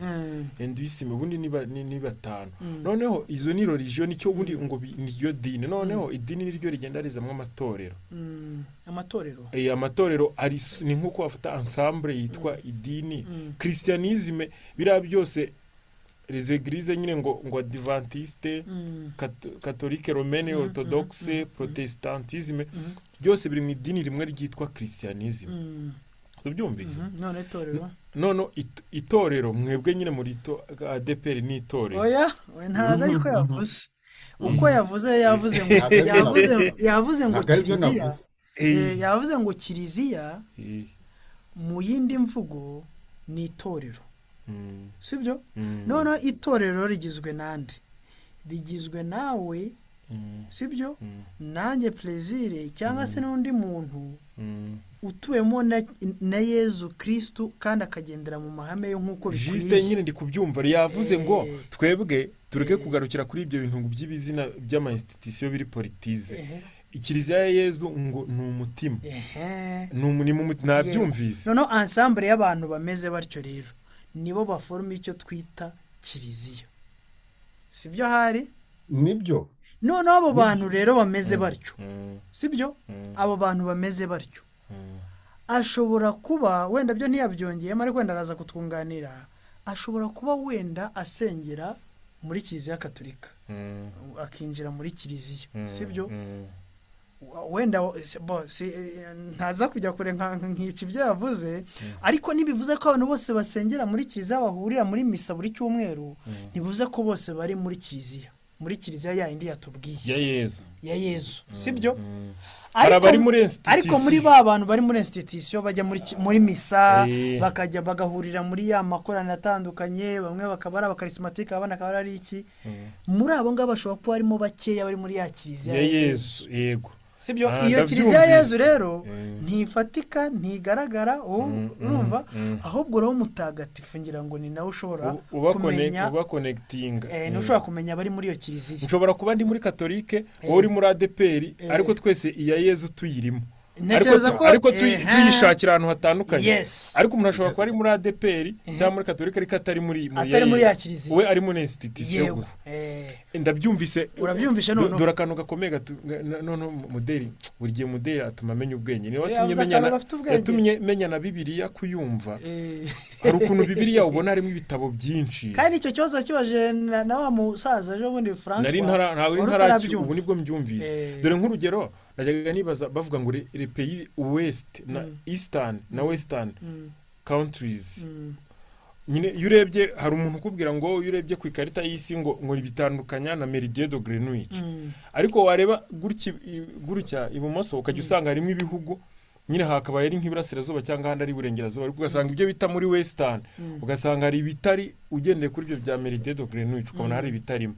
Hindouisme ubundi ni batanu. Noneho izo ni religion, nicyo ubundi ngo niryo dini. Noneho idini niryo rigenda rizamwo amatorero. Amatorero. Amatorero ari ni nk'uko bafata ensemble yitwa idini. Christianisme, biriya byose, les églises nyine, ngo adventiste, catholique romaine, orthodoxe, protestantisme, byose biri mu idini rimwe ryitwa christianisme. Ubyumvise? None itorero? None itorero mwebwe nyine muri ADPR ni itorero. Oya, oya, ntabwo ariko yavuze uko yavuze. Yavuze ngo Ntabwo aribyo navuze. Yavuze ngo Ntabwo aribyo kiliziya navuze. Yavuze ngo kiliziya mu yindi mvugo ni itorero, sibyo? Noneho itorero rigizwe nande? Rigizwe nawe, sibyo? Nanjye Plaisir, cyangwa se n'undi muntu utuwemo na Yezu Kirisitu kandi akagendera mu mahame ye nk'uko Juste. bikwiriye. Nyine ndi kubyumva, yavuze ngo twebwe tureke kugarukira kuri ibyo bintu by'ibizina by'ama institution biri politisé. Ikiliziya ya Yezu ngo ni umutima. Ni mu mutima, nabyumvise. Noneho ensemble y'abantu bameze batyo rero nibo baforoma icyo twita kiliziya, sibyo hari? Nibyo. Noneho abo bantu rero bameze batyo, sibyo? Abo bantu bameze batyo ashobora kuba wenda, byo ntiyabyongeyemo ariko wenda araza kutwunganira, ashobora kuba wenda asengera muri Kiliziya Katolika, akinjira muri kiliziya, sibyo? Wenda bo, ntaza kujya kure nkica ibyo yavuze, ariko ntibivuze ko abantu bose basengera muri kiliziya, bahurira muri misa buri cyumweru, ntibivuze ko bose bari muri kiliziya ya yindi yatubwiye. Ya Yezu. Ya Yezu, sibyo? Hari abari muri Ariko muri institution. ba bantu bari muri institution bajya muri misa, bakajya bagahurira muri ya makoraniro atandukanye, bamwe bakaba ari abakarismatike, abandi akaba ari iki, muri abo ngabo bashobora kuba harimo bakeya bari muri ya kiliziya Ya Yezu, yego. Sibyo? Ah, Iyo kiliziya ya Yezu rero ntifatika, ntigaragara, urumva? Ahubwo Roho Mutagatifu ngira ngo ni nawe ushobora kumenya Uba connectinga. Niwe ushobora kumenya abari muri iyo kiliziya. Nshobora kuba ndi muri katolike, wowe uri muri ADPR, ariko twese iya Yezu tuyirimo, Ntekereza ko ariko tuyishakira ahantu hatandukanye. Ariko umuntu ashobora kuba ari muri ADPR cyangwa muri katolike, ariko atari muri Atari muri ya Yezu. kiliziya. We ari muri institution gusa. Ndabyumvise. Urabyumvishe noneho? Dore akantu gakomeye noneho muderi, buri gihe muderi atuma amenya ubwenge, niwe watumye Yavuze menya akantu gafite ubwenge. yatumye menya na Bibiliya kuyumva. Hari ukuntu Bibiliya ubona harimo ibitabo byinshi. Kandi icyo kibazo wakibaje na wa musaza ejo bundi, Francois, Nari ntara, ntabwo wari ntaracyu, utarabyumva. ubu nibwo mbyumvise. Dore nk'urugero, najyaga nibaza bavuga ngo les pays west na eastern na western countries. Nyine iyo urebye, hari umuntu ukubwira ngo iyo urebye ku ikarita y'isi ngo bitandukanya na méridien de Greenwich, ariko wareba gutya gutya ibumoso, ukajya usanga harimo ibihugu nyine hakabaye ari nk'iburasirazuba cyangwa ahandi ari iburengerazuba, ariko ugasanga ibyo bita muri western, ugasanga hari ibitari, ugendeye kuri ibyo bya méridien de Greenwich, ukabona hari ibitarimo.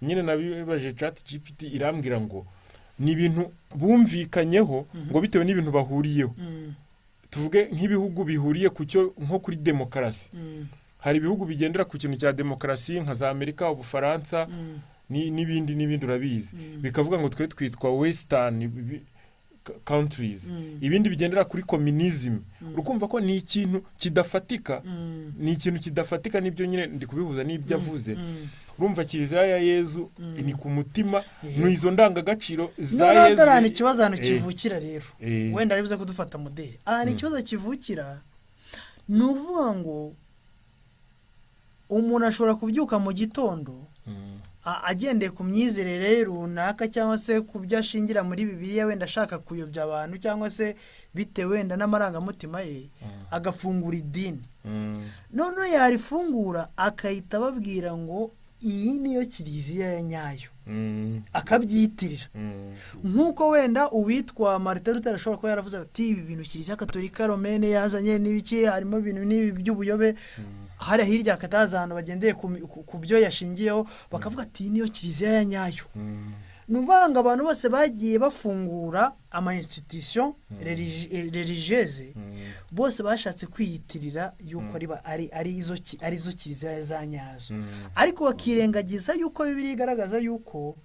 Nyine nabibaje Chat GPT, irambwira ngo ni ibintu bumvikanyeho, ngo bitewe n'ibintu bahuriyeho. Tuvuge nk'ibihugu bihuriye ku cyo nko kuri demokarasi, hari ibihugu bigendera ku kintu cya demokarasi nka za Amerika, Ubufaransa, n'ibindi n'ibindi, urabizi, bikavuga ngo twe twitwa western countries. Ibindi bigendera kuri communism. Urukumva ko ni ikintu kidafatika, ni ikintu kidafatika. Nibyo nyine ndi kubihuza n'ibyo avuze. Urumva kiliziya ya Yezu ni ku mutima, ni izo ndangagaciro za Noneho Yezu. dore ahantu ikibazo, ahantu kivukira rero, wenda ari buze kudufata modeli, ahantu ikibazo kivukira ni uvuga ngo umuntu ashobora kubyuka mu gitondo agendeye ku myizerere runaka cyangwa se ku byo ashingira muri Bibiliya, wenda ashaka kuyobya abantu cyangwa se bitewe wenda n'amarangamutima ye, agafungura idini. Noneho yarifungura akahita ababwira ngo iyi niyo kiliziya ya nyayo, akabyitirira. Nk'uko wenda uwitwa Martin Luther ashobora kuba yaravuze ati ibi bintu Kiliziya Katolika Romene yazanye n'ibiki, harimo ibintu n'ibi by'ubuyobe, hariya hirya hakataza ahantu bagendeye ku byo yashingiyeho bakavuga ati iyi niyo kiliziya ya nyayo. Ni ukuvuga ngo abantu bose bagiye bafungura ama institution religieuse, bose bashatse kwiyitirira yuko ari izo kiliziya za nyazo, ariko bakirengagiza yuko Bibiliya igaragaza yuko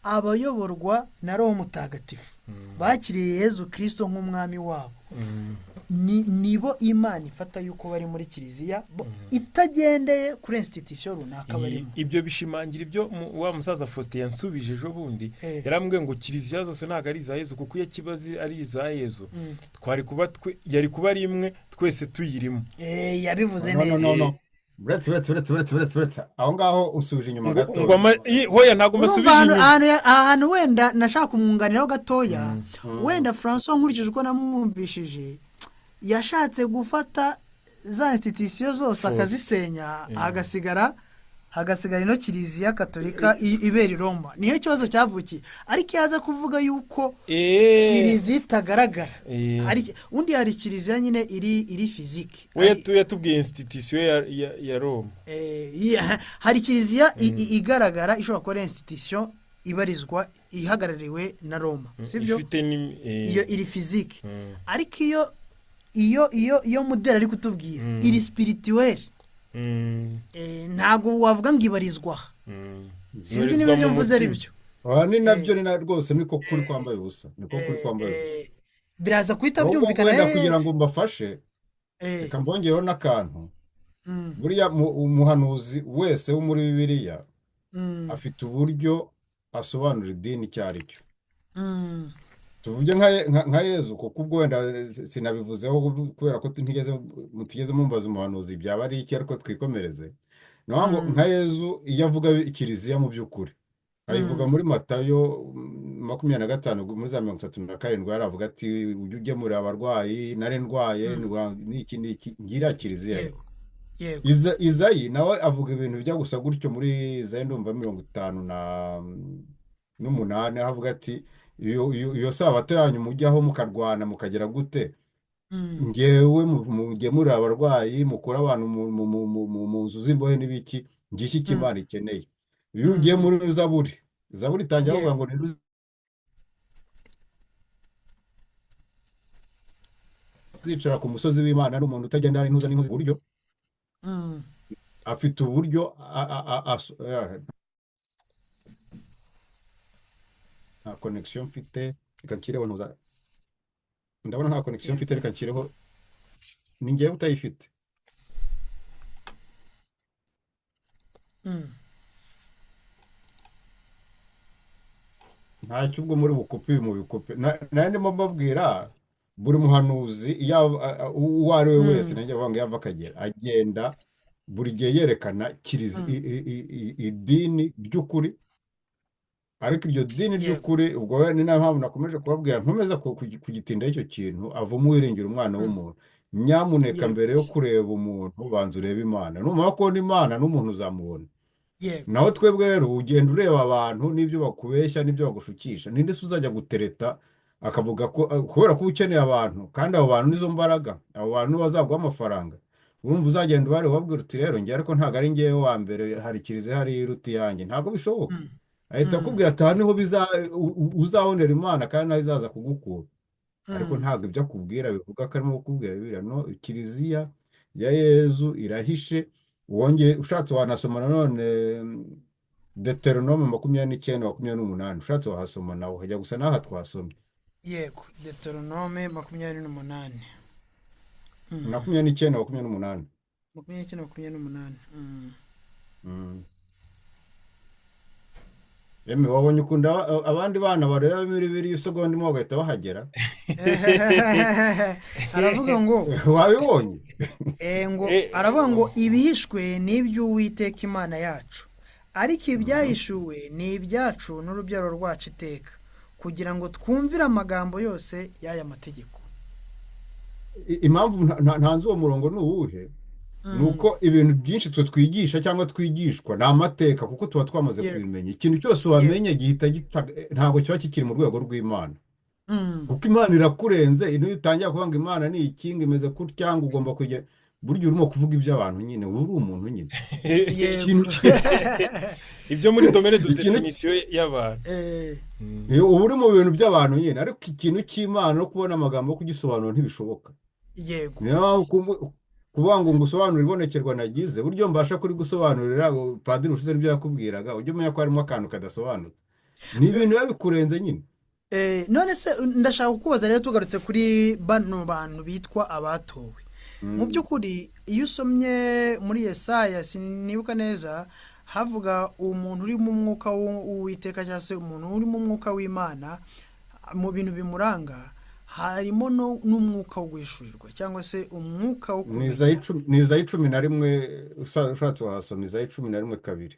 abayoborwa na Roho Mutagatifu bakiriye Yezu Kristo nk'umwami wabo, nibo Imana ifata yuko bari muri kiliziya itagendeye kuri institution runaka barimo. Ibyo bishimangira ibyo wa musaza Faustin yansubije ejo bundi, yarambwiye ngo kiliziya zose ntabwo ari iza Yezu, kuko iyo kibazo ari iza Yezu twari kuba yari kuba ari imwe twese tuyirimo. Yabivuze neza. No. Uretse aho ngaho usubije inyuma gatoya. Hoya ntabwo mbasubije inyuma. Ahantu wenda nashaka kumwunganiraho gatoya, wenda François nkurikije uko namwumvishije yashatse gufata za institution zose akazisenya, hagasigara ino Kiliziya Katolika ibera i Roma. Niyo kibazo cyavukiye. Ariko yaza kuvuga yuko kiliziya itagaragara, undi hari kiliziya nyine iri physique. We yatubwiye institution ya Roma. Hari kiliziya igaragara ishobora kuba institution ibarizwa ihagarariwe na Roma, sibyo? Iyo iri physique. Ariko iyo model ari kutubwira iri spirituel, ntabwo wavuga ngo ibarizwa. Sinzi niba ibyo mvuze ari byo. Ni nabyo, ni rwose niko kuri kwambaye ubusa, niko kuri kwambaye ubusa. Biraza kuhita byumvikana wenda kugira ngo mbafashe, reka mbongereho n'akantu. Buriya umuhanuzi wese wo muri Bibiliya afite uburyo asobanura idini icyo ari cyo. Tuvuge nka Yezu, kuko ubwo wenda sinabivuzeho kubera ko mutigeze mumbaza umuhanuzi byaba ari iki, ariko twikomereze. Nka Yezu iyo avuga kiliziya mu by'ukuri ayivuga muri Matayo 25 muri za 37, yaravuga ati ujye ugemurira abarwayi, nari ndwaye n'iki n'iki, ngira kiliziya. Izayi nawe avuga ibintu bijya gusa gutyo muri Izayi ndumva 58, aho avuga ati iyo sabato yanyu mujyaho mukarwana mukagera gute, ngewe mugemurira abarwayi, mukura abantu mu nzu z'imbohe n'ibiki, ngiki icyo Imana ikeneye. Iyo ugiye muri Zaburi, Zaburi itangira avuga ngo ntiruzicara ku musozi w'Imana n'umuntu utagenda n'intuza n'inkozi, uburyo afite uburyo nta connection mfite, reka nshyireho ntuza, ndabona nta connection mfite, reka nshyireho, ni ngewe utayifite. Ntacyo ubwo muri bukopi mu bikopi nari ndimo mbabwira, buri muhanuzi uwo ari we wese nanjye bavuga yava akagera agenda buri gihe yerekana idini ry'ukuri. Ariko iryo dini ry'ukuri ubwo ni nayo mpamvu nakomeje kubabwira nkomeza kugitinda icyo kintu, avamo uwiringira umwana w'umuntu. Nyamuneka mbere yo kureba umuntu banza urebe Imana, numara kubona Imana n'umuntu uzamubona. Naho twebwe rero ugenda ureba abantu n'ibyo bakubeshya n'ibyo bagushukisha, ninde se uzajya gutereta akavuga ko kubera ko ukeneye abantu, kandi abo bantu nizo mbaraga, abo bantu bazaguha amafaranga, urumva uzagenda ubare ubabwira uti rero njye ariko ntabwo ari ngewe wa mbere, hari kiliziya hari iruta iyanjye, ntabwo bishoboka. Ahita akubwira ati aha niho uzabonera Imana kandi naho izaza kugukura. Ariko ntabwo ibyo akubwira bivuga ko arimo kukubwira biriya. No kiliziya ya Yezu irahishe. Wongeye ushatse wanasoma nanone Deuteronome 29 28, ushatse wahasoma nawe ukajya gusa n'aha twasomye. Yego, Deuteronome 28 29 28 29 28. Emi wabonye ukunda abandi bana bareba muri bibiri isegonda imwe bagahita bahagera. Aravuga ngo wabibonye? Ngo aravuga ngo ibihishwe n'iby'Uwiteka Imana yacu, Ariko ibyahishuwe ni ibyacu n'urubyaro rwacu iteka, kugira ngo twumvire amagambo yose y'aya mategeko. Impamvu ntanze uwo murongo ni uwuhe? Ni uko ibintu byinshi twe twigisha cyangwa twigishwa ni amateka, kuko tuba twamaze kubimenya. Ikintu cyose wamenye gihita ntabwo kiba kikiri mu rwego rw'Imana, kuko Imana irakurenze. Iyo utangira kuvuga ngo Imana ni iki, ngo imeze gutya, ngo ugomba kujya, burya urimo kuvuga iby'abantu nyine, uba uri umuntu nyine. Ibyo muri domaine de définition y'abantu. Uba uri mu bintu by'abantu nyine, ariko ikintu cy'Imana no kubona amagambo yo kugisobanura ntibishoboka. Niyo mpamvu kuvuga ngo ngusobanure ibonekerwa nagize, buryo mbasha kuri gusobanurira padiri ushize n'ibyo yakubwiraga, ujye umenya ko harimo akantu kadasobanutse. Ni ibintu biba bikurenze nyine. None se ndashaka kukubaza rero, tugarutse kuri bano bantu bitwa abatowe. Mu by'ukuri iyo usomye muri Yesaya, sinibuka neza, havuga umuntu uri mu mwuka w'Uwiteka cyangwa se umuntu uri mu mwuka w'Imana, mu bintu bimuranga harimo n'umwuka wo guhishurirwa cyangwa se umwuka wo kumenya. Ni Izayi 11, ushatse wahasoma Izayi 11:2.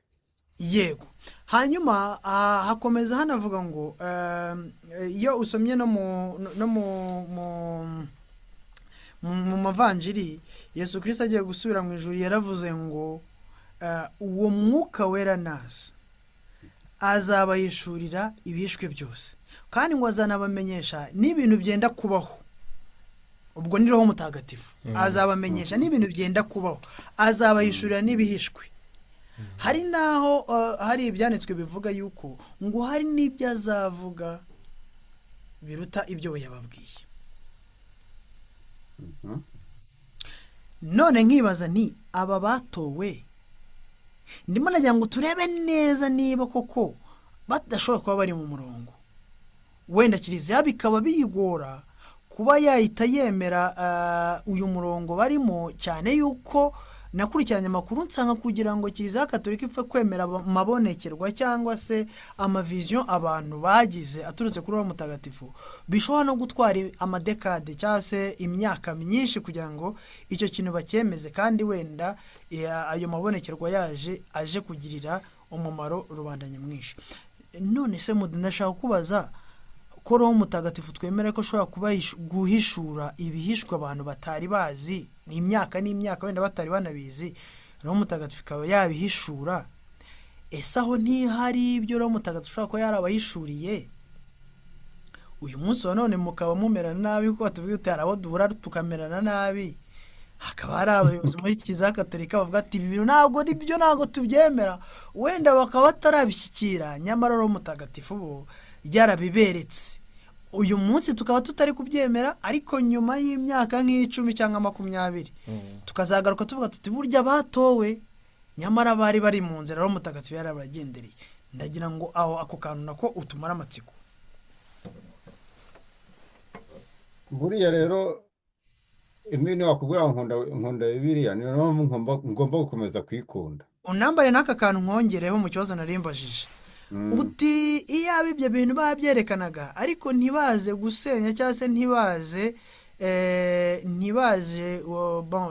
Yego. Hanyuma hakomeza hanavuga ngo iyo usomye no mu mavanjiri, Yesu Kristo agiye gusubira mu ijuru yaravuze ngo uwo mwuka wera naza azabayishurira ibihishwe byose, kandi ngo azanabamenyesha n'ibintu byenda kubaho. Ubwo ni Roho Mutagatifu azabamenyesha n'ibintu byenda kubaho, azabayishurira n'ibihishwe. Hari naho hari ibyanditswe bivuga yuko ngo hari n'ibyo azavuga biruta ibyo we yababwiye. None nkibaza nti aba batowe, ndimo nagira ngo turebe neza niba koko badashobora kuba bari mu murongo. Wenda kiliziya bikaba biyigora kuba yahita yemera uyu murongo barimo, cyane yuko nakurikiranye amakuru nsanga kugira ngo Kiliziya Katolika ipfe kwemera amabonekerwa cyangwa se amaviziyo abantu bagize aturutse kuri Roho Mutagatifu, bishobora no gutwara amadekade cyangwa se imyaka myinshi kugira ngo icyo kintu bacyemeze, kandi wenda ayo mabonekerwa yaje aje kugirira umumaro rubanda nyamwinshi. None se ndashaka kubaza ko Roho Mutagatifu twemera ko ashobora kuba guhishura ibihishwe abantu batari bazi, ni imyaka n'imyaka wenda batari banabizi, Roho Mutagatifu ikaba yabihishura. Ese aho ntihari ibyo Roho Mutagatifu ashobora kuba yarabahishuriye, uyu munsi wa none mukaba mumerana nabi, kuko batubwiye uti hari abo duhura tukamerana nabi, hakaba hari abayobozi muri Kiliziya Katolika bavuga ati ibi bintu ntabwo ari byo, ntabwo tubyemera, wenda bakaba batarabishyikira, nyamara Roho Mutagatifu bo yarabiberetse. Uyu munsi tukaba tutari kubyemera, ariko nyuma y'imyaka nk'icumi cyangwa 20 tukazagaruka tuvuga tuti burya batowe, nyamara bari bari mu nzira Roho Mutagatifu yarabagendereye. Ndagira ngo aho ako kantu nako utumara amatsiko. Buriya rero imwe wakubwira nkunda Bibiliya, niyo mpamvu ngomba gukomeza kuyikunda. Unambare n'aka kantu nkongereho mu kibazo narimbajije. Uti iyaba ibyo bintu babyerekanaga ariko ntibaze gusenya cyangwa se ntibaze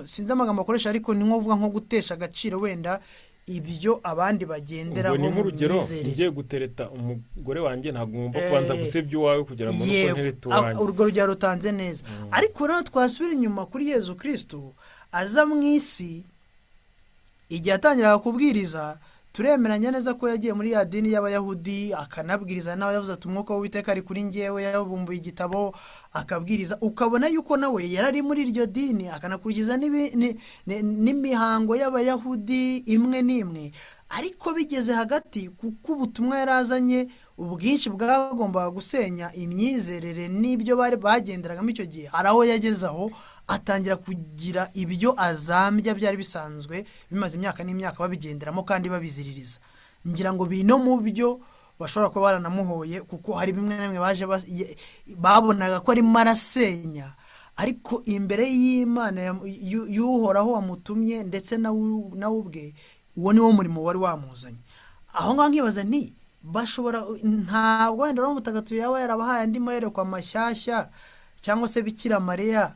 sinzi amagambo akoresha, ariko ni nko nko gutesha agaciro wenda ibyo abandi bagenderaho. Ni nk'urugero ngiye gutereta umugore wanjye, ntabwo ngomba kubanza gusebya uwawe kugira ngo nuko nterete uwanjye. Urwo rugero rutanze neza. Ariko rero twasubira inyuma kuri Yezu Kristo aza mu isi, igihe atangiraga kubwiriza, turemeranya neza ko yagiye muri ya dini y'Abayahudi akanabwiriza, nawe yavuze ati umwuka w'Uwiteka ari kuri njyewe, yabumbuye igitabo akabwiriza, ukabona yuko nawe yarari muri iryo dini akanakurikiza n'imihango y'Abayahudi imwe n'imwe. Ariko bigeze hagati, kuko ubutumwa yarazanye ubwinshi bwagombaga gusenya imyizerere n'ibyo bari bagenderagamo icyo gihe, hari aho yageze aho atangira kugira ibyo azambya byari bisanzwe bimaze imyaka n'imyaka babigenderamo kandi babiziririza. Ngira ngo biri no mu byo bashobora kuba baranamuhoye, kuko hari bimwe na bimwe baje babonaga ko arimo arasenya, ariko imbere y'Imana y'Uhoraho wamutumye ndetse nawe ubwe, uwo niwo murimo wari wamuzanye. Aho ngaho nkibaza nti bashobora, ntabwo wenda Roho Mutagatifu yaba yarabahaye andi mayerekwa mashyashya, cyangwa se Bikira Mariya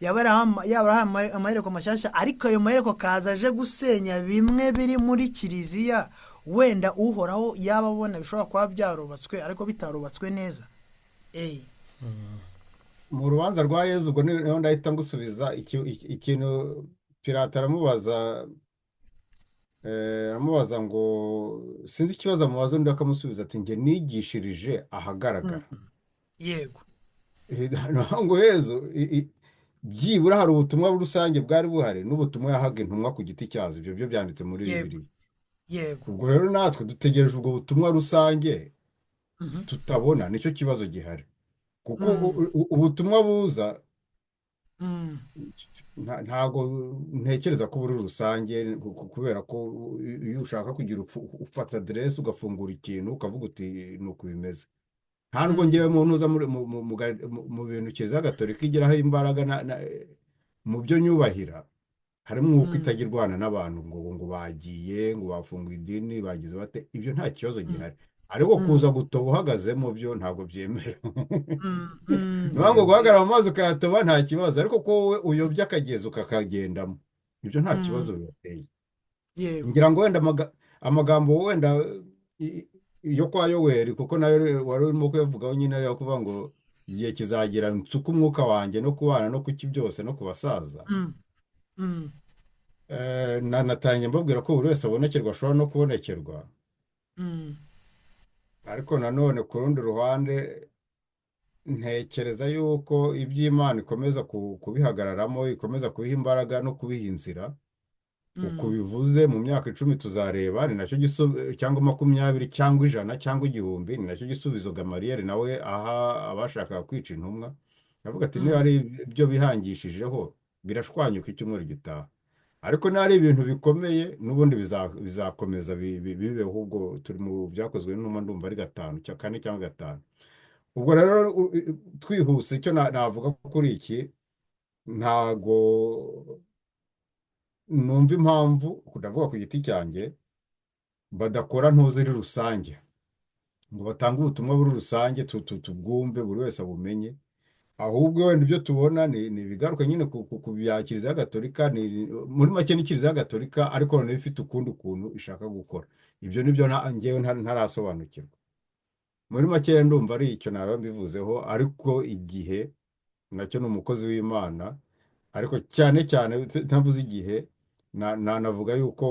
yaba yarahaye amayerekwa mashyashya, ariko ayo mayerekwa akaza aje gusenya bimwe biri muri kiliziya, Wenda Uhoraho yaba abona bishobora kuba byarubatswe ariko bitarubatswe neza. Mu rubanza rwa Yezu ubwo niho ndahita ngusubiza ikintu Pilato aramubaza, aramubaza ngo sinzi ikibazo amubaza, undi akamusubiza ati njye nigishirije ahagaragara. Yego. Ngo Yezu byibura hari ubutumwa rusange bwari buhari n'ubutumwa yahaga intumwa ku giti cyazo, ibyo byo byanditse muri Bibiliya. Yego. Ubwo rero natwe dutegereje ubwo butumwa rusange tutabona, nicyo kibazo gihari. Kuko ubutumwa buza ntago ntekereza ko buri rusange, kubera ko iyo ushaka kugira ufata aderesi ugafungura ikintu ukavuga uti ni uku bimeze. Nta nubwo ngewe mu ntuza mu bintu Kiliziya Gatolika igiraho imbaraga mu byo nyubahira harimo uko itajya irwana n'abantu ngo bagiye ngo bafunga idini bagize bate, ibyo nta kibazo gihari. Ariko kuza gutoba uhagazemo byo ntabwo byemewe. Niyo ngo guhagarara mu mazi ukayatoba nta kibazo, ariko ko wowe uyobya akagezi ukakagendamo ibyo nta kibazo bibateye. Ngira ngo wenda amagambo wenda yo kwa Yoweri, kuko nayo wari urimo kuyavugaho nyine, ariyo kuvuga ngo igihe kizagira nsuke umwuka wanjye no kubana no kuki byose no ku basaza. Natangiye mbabwira ko buri wese abonekerwa ashobora no kubonekerwa. Ariko nanone ku rundi ruhande ntekereza yuko iby'Imana ikomeza kubihagararamo, ikomeza kubiha imbaraga no kubiha inzira. Uko bivuze mu myaka 10 tuzareba, ni nacyo cyangwa 20 cyangwa 100 cyangwa 1000, ni nacyo gisubizo Gamariyeri nawe aha abashakaga kwica intumwa. Avuga ati niba ari ibyo bihangishijeho birashwanyuka icyumweru gitaha, ariko niba ari ibintu bikomeye n'ubundi bizakomeza bibeho. Ubwo turi mu byakozwe n'intumwa, ndumva ari 5 4 cyangwa 5. Ubwo rero twihuse icyo navuga kuri iki, ntago numva impamvu, ndavuga ku giti cyanjye, badakora ntuziri rusange ngo batange ubutumwa buri rusange tubwumve buri wese abumenye, ahubwo wenda ibyo tubona ni ibigaruka nyine ku bya Kiliziya Gatolika, ni muri make ni Kiliziya Gatolika ariko noneho ifite ukundi kuntu ishaka gukora. Ibyo nibyo ngewe ntarasobanukirwa. Muri make ndumva ari icyo naba mbivuzeho, ariko igihe nacyo ni umukozi w'Imana, ariko cyane cyane ntavuze igihe navuga yuko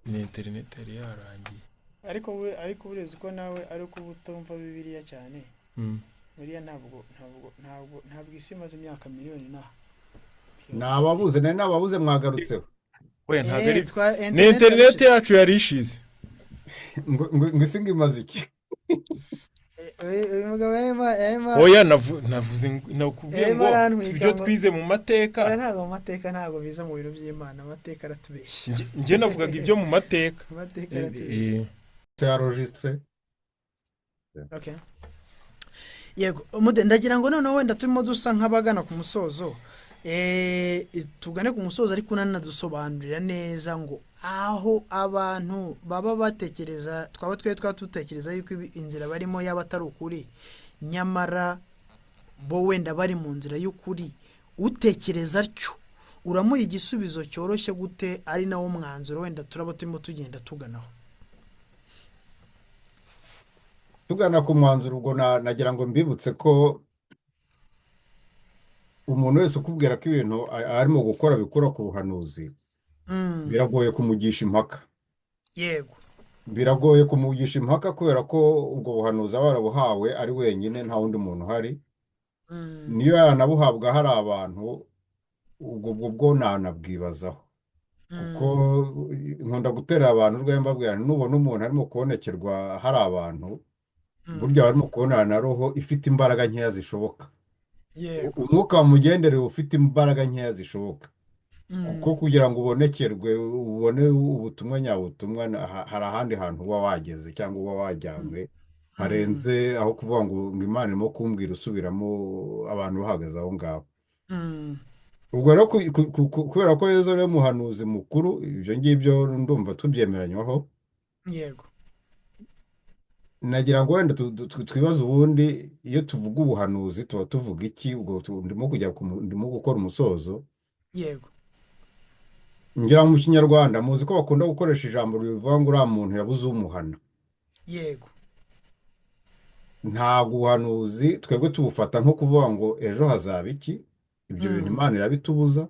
ni interineti yari yarangiye. Ariko burezi ko nawe ariko utumva Bibiliya cyane. Buriya ntabwo isi imaze imyaka miliyoni na nababuze nari nababuze mwagarutseho. We ntabwo ari ni interineti yacu yari ishize. Ngo isi ngo imaze iki? Oya navuze nakubwiye ngo ibyo twize mu mateka. Ntabwo mu mateka ntabwo biza mu bintu by'Imana, amateka aratubeshya. Njye navugaga ibyo mu mateka. Amateka aratubeshya. C'est enregistré. Okay. Yego, ndagira ngo noneho wenda turimo dusa nk'abagana ku musozo. Tugane ku musozo ariko unanadusobanurira neza ngo aho abantu baba batekereza twaba twe twatutekereza yuko inzira barimo yaba atari ukuri, nyamara bo wenda bari mu nzira y'ukuri, utekereza atyo uramuha igisubizo cyoroshye gute ari nawo mwanzuro wenda turaba turimo tugenda tuganaho? Tugana ku mwanzuro ubwo nagira ngo mbibutse ko umuntu wese ukubwira ko ibintu arimo gukora bikura ku buhanuzi, biragoye kumugisha impaka. Yego. Biragoye kumugisha impaka kubera ko ubwo buhanuzi aba yarabuhawe ari wenyine, nta wundi muntu uhari. Niyo yanabuhabwa hari abantu, ubwo bwo nanabwibazaho, kuko nkunda gutera abantu urwenya mbabwira nti nubona umuntu arimo kubonekerwa hari abantu, burya barimo kubonana na roho ifite imbaraga nkeya zishoboka. Yego. Umwuka wamugendereye ufite imbaraga nkeya zishoboka, kuko kugira ngo ubonekerwe ubone ubutumwa nyabutumwa, hari ahandi hantu uba wageze cyangwa uba wajyanywe harenze aho kuvuga ngo Imana irimo kumbwira, usubiramo abantu bahagaze aho ngaho. Ubwo rero kubera ko Yezu ariwe muhanuzi mukuru, ibyo ngibyo ndumva tubyemeranywaho. Yego. Nagira ngo wenda twibaze ubundi iyo tuvuga ubuhanuzi tuba tuvuga iki? Ubwo ndimo kujya ndimo gukora umusozo. Yego. Ngira ngo mu Kinyarwanda muzi ko bakunda gukoresha ijambo rivuga ngo uriya muntu yabuze umuhana. Yego. Ntabwo ubuhanuzi twebwe tubufata nko kuvuga ngo ejo hazaba iki, ibyo bintu Imana irabitubuza.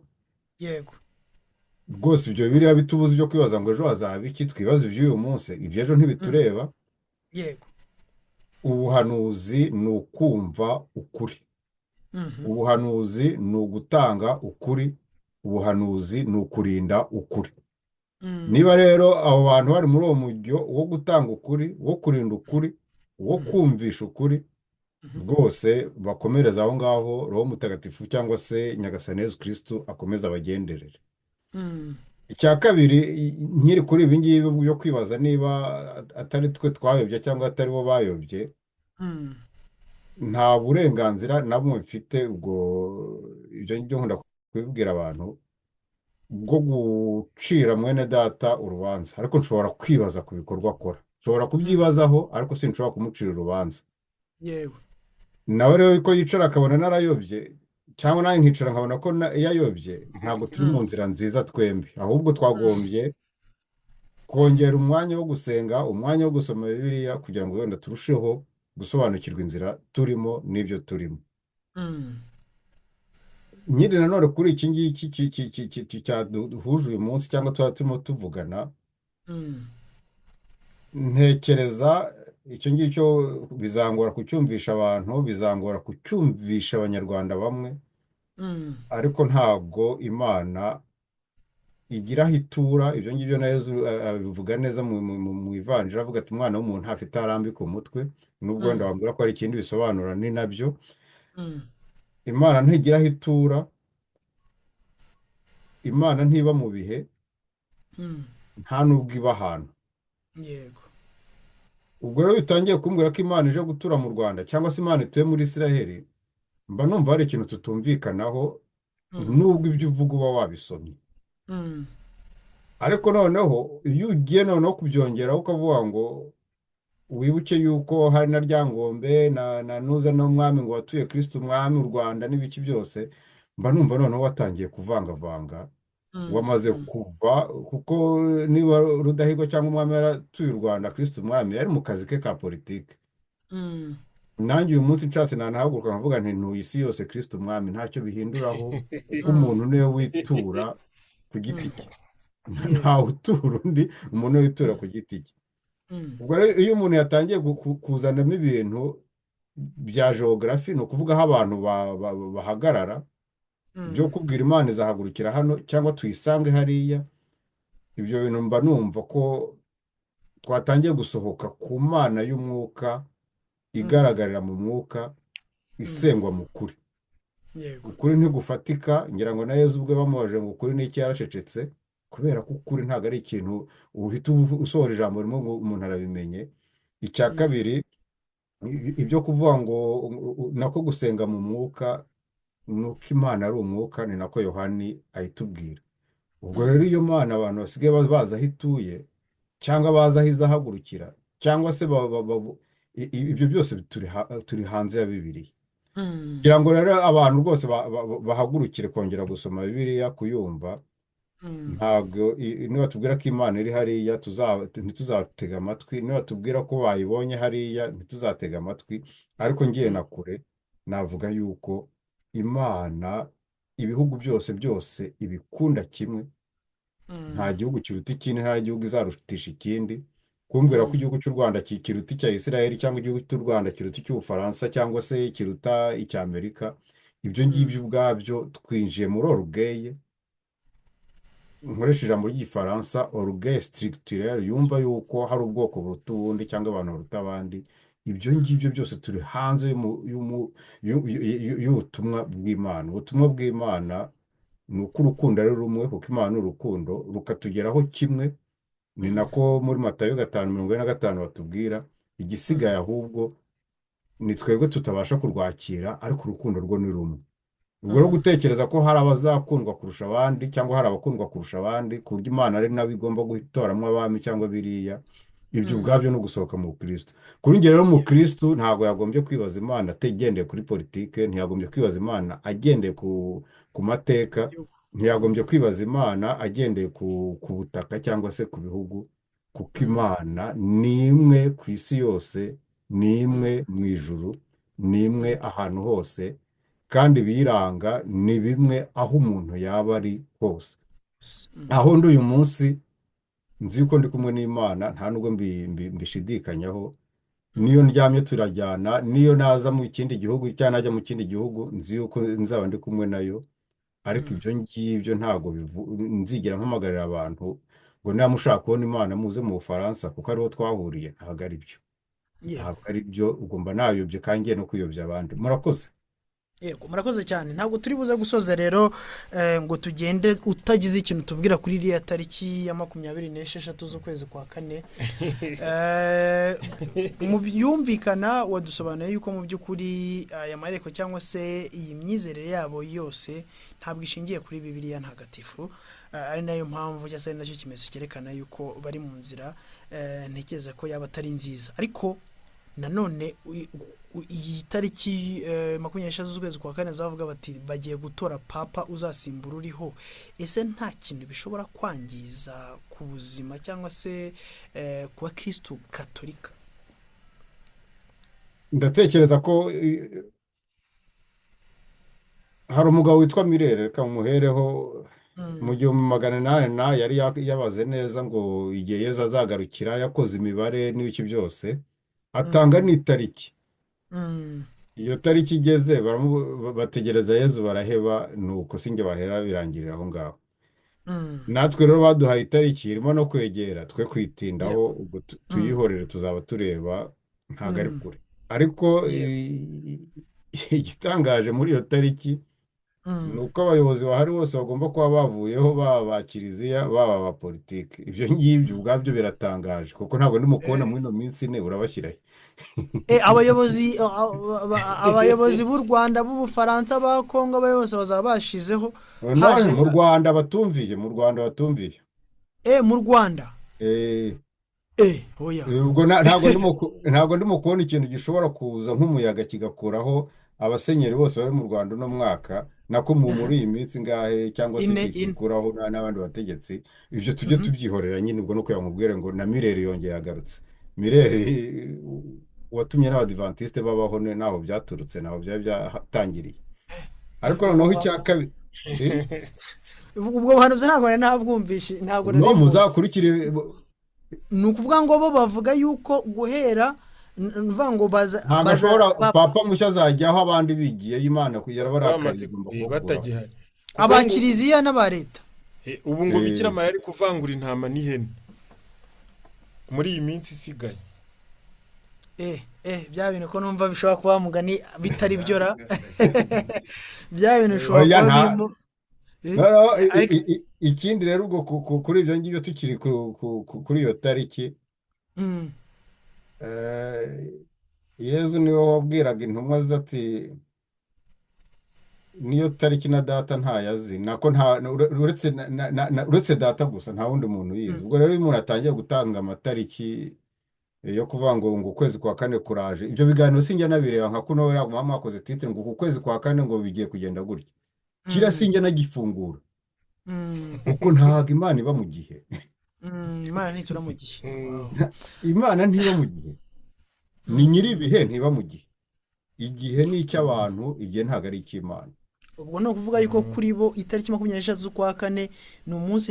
Yego. Rwose ibyo biriya bitubuza ibyo kwibaza ngo ejo hazaba iki, twibaza iby'uyu munsi, iby'ejo ntibitureba. Yego. Ubuhanuzi ni ukumva ukuri. Ubuhanuzi ni ugutanga ukuri. Ubuhanuzi ni ukurinda ukuri. Niba rero abo bantu bari muri uwo mujyo wo gutanga ukuri, wo kurinda ukuri, wo kumvisha ukuri, rwose bakomereza aho ngaho, Roho Mutagatifu cyangwa se Nyagasani Yezu Kristu akomeza abagenderere. Icya kabiri, nkiri kuri ibi ngibi byo kwibaza niba atari twe twayobye cyangwa atari bo bayobye, nta burenganzira na bumwe mfite, ubwo ibyo ngibyo nkunda kubibwira abantu, bwo gucira mwene data urubanza, ariko nshobora kwibaza ku bikorwa akora, nshobora kubyibazaho, ariko sinshobora kumucira urubanza. Yewe. Nawe rero ko yicara akabona narayobye, cyangwa nawe nkicara nkabona ko yayobye, ntabwo turi mu nzira nziza twembi, ahubwo twagombye kongera umwanya wo gusenga, umwanya wo gusoma Bibiliya, kugira ngo wenda turusheho gusobanukirwa inzira turimo n'ibyo turimo. Nyine nanone kuri iki ngiki cyaduhuje uyu munsi cyangwa tuba turimo tuvugana, ntekereza icyo ngicyo bizangora kucyumvisha abantu, bizangora kucyumvisha Abanyarwanda bamwe, ariko ntabwo Imana igira aho itura. Ibyo ngibyo na Yezu abivuga neza mu ivanjiri, avuga ati umwana w'umuntu ntafite aho arambika umutwe, nubwo wenda wambwira ko hari ikindi bisobanura, ni nabyo. Imana ntigira aho itura, Imana ntiba mu bihe, nta nubwo iba ahantu. Yego. Ubwo rero bitangiye kumbwira ko Imana ije gutura mu Rwanda cyangwa se Imana ituye muri Isiraheli, mba numva hari ikintu tutumvikanaho, nubwo ibyo uvuga uba wabisomye. Ariko noneho iyo ugiye noneho kubyongeraho ukavuga ngo wibuke yuko hari na Ryangombe na Nuza n'umwami ngo watuye Kristo umwami u Rwanda n'ibiki byose, mba numva noneho watangiye kuvangavanga, wamaze kuva, kuko niba Rudahigwa cyangwa umwami yaratuye u Rwanda, Kristo umwami yari mu kazi ke ka politiki. Nanjye uyu munsi nshatse nanahaguruka nkavuga nti ntuye isi yose Kristo umwami, ntacyo bihinduraho, kuko umuntu niwe witura ku giti cye, ntawe utura undi, umuntu niwe witura ku giti cye. Ubwo rero iyo umuntu yatangiye kuzanamo ibintu bya geogarafi, ni ukuvuga aho abantu bahagarara, byo kubwira Imana izahagurukira hano cyangwa tuyisange hariya, ibyo bintu mba numva ko twatangiye gusohoka ku Mana y'umwuka, igaragarira mu mwuka, isengwa mu kuri. Ukuri ntigufatika. Ngira ngo na Yezu ubwe bamubajije ngo ukuri ni iki, yaracecetse, kubera ko ukuri ntabwo ari ikintu uhita usohora ijambo rimwe ngo umuntu arabimenye. Icya kabiri, ibyo kuvuga ngo nako gusenga mu mwuka, ni uko Imana ari umwuka, ni nako Yohani ayitubwira. Ubwo rero iyo Mana abantu basigaye bazi aho ituye, cyangwa bazi aho izahagurukira, cyangwa se ibyo byose turi hanze ya Bibiliya. Kugira ngo rero abantu rwose bahagurukire kongera gusoma Bibiliya, kuyumva, ntabwo niba tubwira ko Imana iri hariya ntituzatega amatwi, niba tubwira ko bayibonye hariya ntituzatega amatwi, ariko ngiye na kure navuga yuko Imana ibihugu byose byose ibikunda kimwe. Nta gihugu kiruta ikindi, nta gihugu izarutisha ikindi. Kumbwira ko igihugu cy'u Rwanda kiruta icya Israel, cyangwa igihugu cy'u Rwanda kiruta icy'Ubufaransa, cyangwa se kiruta icya Amerika, ibyo ngibyo ubwabyo twinjiye muri orgueil, nkoresha ijambo ry'Igifaransa orgueil structurel, yumva yuko hari ubwoko buruta ubundi cyangwa abantu baruta abandi. Ibyo ngibyo byose turi hanze y'ubutumwa bw'Imana. Ubutumwa bw'Imana ni uko urukundo ari rumwe, kuko Imana ni urukundo, rukatugeraho kimwe. Ni nako muri Matayo 5:45 batubwira. Igisigaye ahubwo ni twebwe tutabasha kurwakira, ariko urukundo rwo ni rumwe. Ubwo rero gutekereza ko hari abazakundwa kurusha abandi, cyangwa hari abakundwa kurusha abandi, ku buryo Imana ari nabo igomba gutoramo abami cyangwa biriya, ibyo ubwabyo ni ugusohoka mu bukristo. Kuri njye rero, umukristo ntabwo yagombye kwibaza Imana atagendeye kuri politike, ntiyagombye kwibaza Imana agendeye ku mateka, ntiyagombye kwibaza Imana agendeye ku butaka cyangwa se ku bihugu, kuko Imana ni imwe ku isi yose, ni imwe mu ijuru, ni imwe ahantu hose, kandi ibiyiranga ni bimwe aho umuntu yaba ari hose. Aho ndi uyu munsi nzi yuko ndi kumwe n'Imana, nta nubwo mbishidikanyaho. Niyo ndyamye turajyana, niyo naza mu kindi gihugu cyangwa najya mu kindi gihugu, nzi yuko nzaba ndi kumwe nayo. Ariko ibyo ngibyo ntabwo nzigera mpamagarira abantu ngo niba mushaka kubona Imana muze mu Bufaransa kuko ariho twahuriye. Ntabwo ari byo, ntabwo ari byo. Ugomba nayobye kandi ngiye no kuyobya abandi. Murakoze. Yego, murakoze cyane. Ntabwo turi buze gusoza rero ngo tugende utagize ikintu tubwira kuri iriya tariki ya 26 z'ukwezi kwa kane. Mu byumvikana wadusobanuye yuko mu by'ukuri aya mareko cyangwa se iyi myizerere yabo yose ntabwo ishingiye kuri Bibiliya ntagatifu, ari nayo mpamvu cyangwa se ari nacyo kimenyetso cyerekana yuko bari mu nzira ntekereza ko yaba atari nziza. Ariko nanone iyi tariki 26 z'ukwezi kwa kane zavuga bati bagiye gutora papa uzasimbura uriho, ese nta kintu bishobora kwangiza ku buzima cyangwa se ku bakirisitu katolika? Ndatekereza ko hari umugabo witwa Mirere, reka muhereho, mu 1800 na yari yabaze neza ngo igihe Yezu azagarukira, yakoze imibare n'ibiki byose, atanga n'itariki. Iyo tariki igeze bategereza Yezu baraheba, nuko sinjye bahera birangirira aho ngaho. Natwe rero baduhaye itariki irimo no kwegera, twe kwitindaho, ubwo tuyihorere, tuzaba tureba, ntabwo ari kure. Ariko igitangaje muri iyo tariki ni uko abayobozi bahari bose bagomba kuba bavuyeho, baba aba kiliziya, baba aba politiki. Ibyo ngibyo ubwabyo biratangaje, kuko ntabwo ndimo kubona muri ino minsi ine urabashyirahe. Abayobozi b'u Rwanda, b'Ubufaransa, ba Kongo, abo bose bazaba bashizeho. Mu Rwanda batumviye, mu Rwanda batumviye. Mu Rwanda. Oya. Ubwo ntabwo ndimo kubona ikintu gishobora kuza nk'umuyaga kigakuraho abasenyeri bose bari mu Rwanda uno mwaka, nako muri iyi minsi ngahe, cyangwa se kikuraho n'abandi bategetsi. Ibyo tujye tubyihorera nyine, ubwo no kugira ngo mubwire ngo na Mireri yongeye yagarutse. Mireri watumye n'abadivantisite babaho, naho byaturutse, naho byari byatangiriye. Ariko noneho icya kabiri, ubwo buhanuzi ntabwo nari nabwumvishe, ntabwo no muzakurikire. Ni ukuvuga ngo bo bavuga yuko guhera ngo baza ntabwo ashobora, papa mushya azajyaho abandi bigiye, Imana kugera barakaye batagihari, aba kiliziya n'aba leta. Ubu ngo Bikira Mariya ari kuvangura intama n'ihene muri iyi minsi isigaye. Bya bintu ko numva bishobora kuba mugani bitari byo ra, bya bintu bishobora kuba birimo. Ikindi rero ubwo kuri ibyo ngibyo tukiri kuri iyo tariki, Yezu niwe wabwiraga intumwa ze ati niyo tariki na data ntayazi, nako uretse data gusa nta wundi muntu uyizi. Ubwo rero iyo umuntu atangiye gutanga amatariki yo kuvuga ngo ukwezi kwa kane kuraje, ibyo biganiro sinjya nabireba nka kuno muba mwakoze titire ngo uku kwezi kwa kane ngo bigiye kugenda gutya, kiriya sinjya nagifungura kuko ntabwo Imana iba mu gihe. Imana ntitura mu gihe. Imana ntiba mu gihe, ni nyir'ibihe, ntiba mu gihe. Igihe ni icy'abantu, igihe ntabwo ari icy'Imana. Ubwo ni ukuvuga yuko kuri bo itariki 23 z'ukwa kane ni umunsi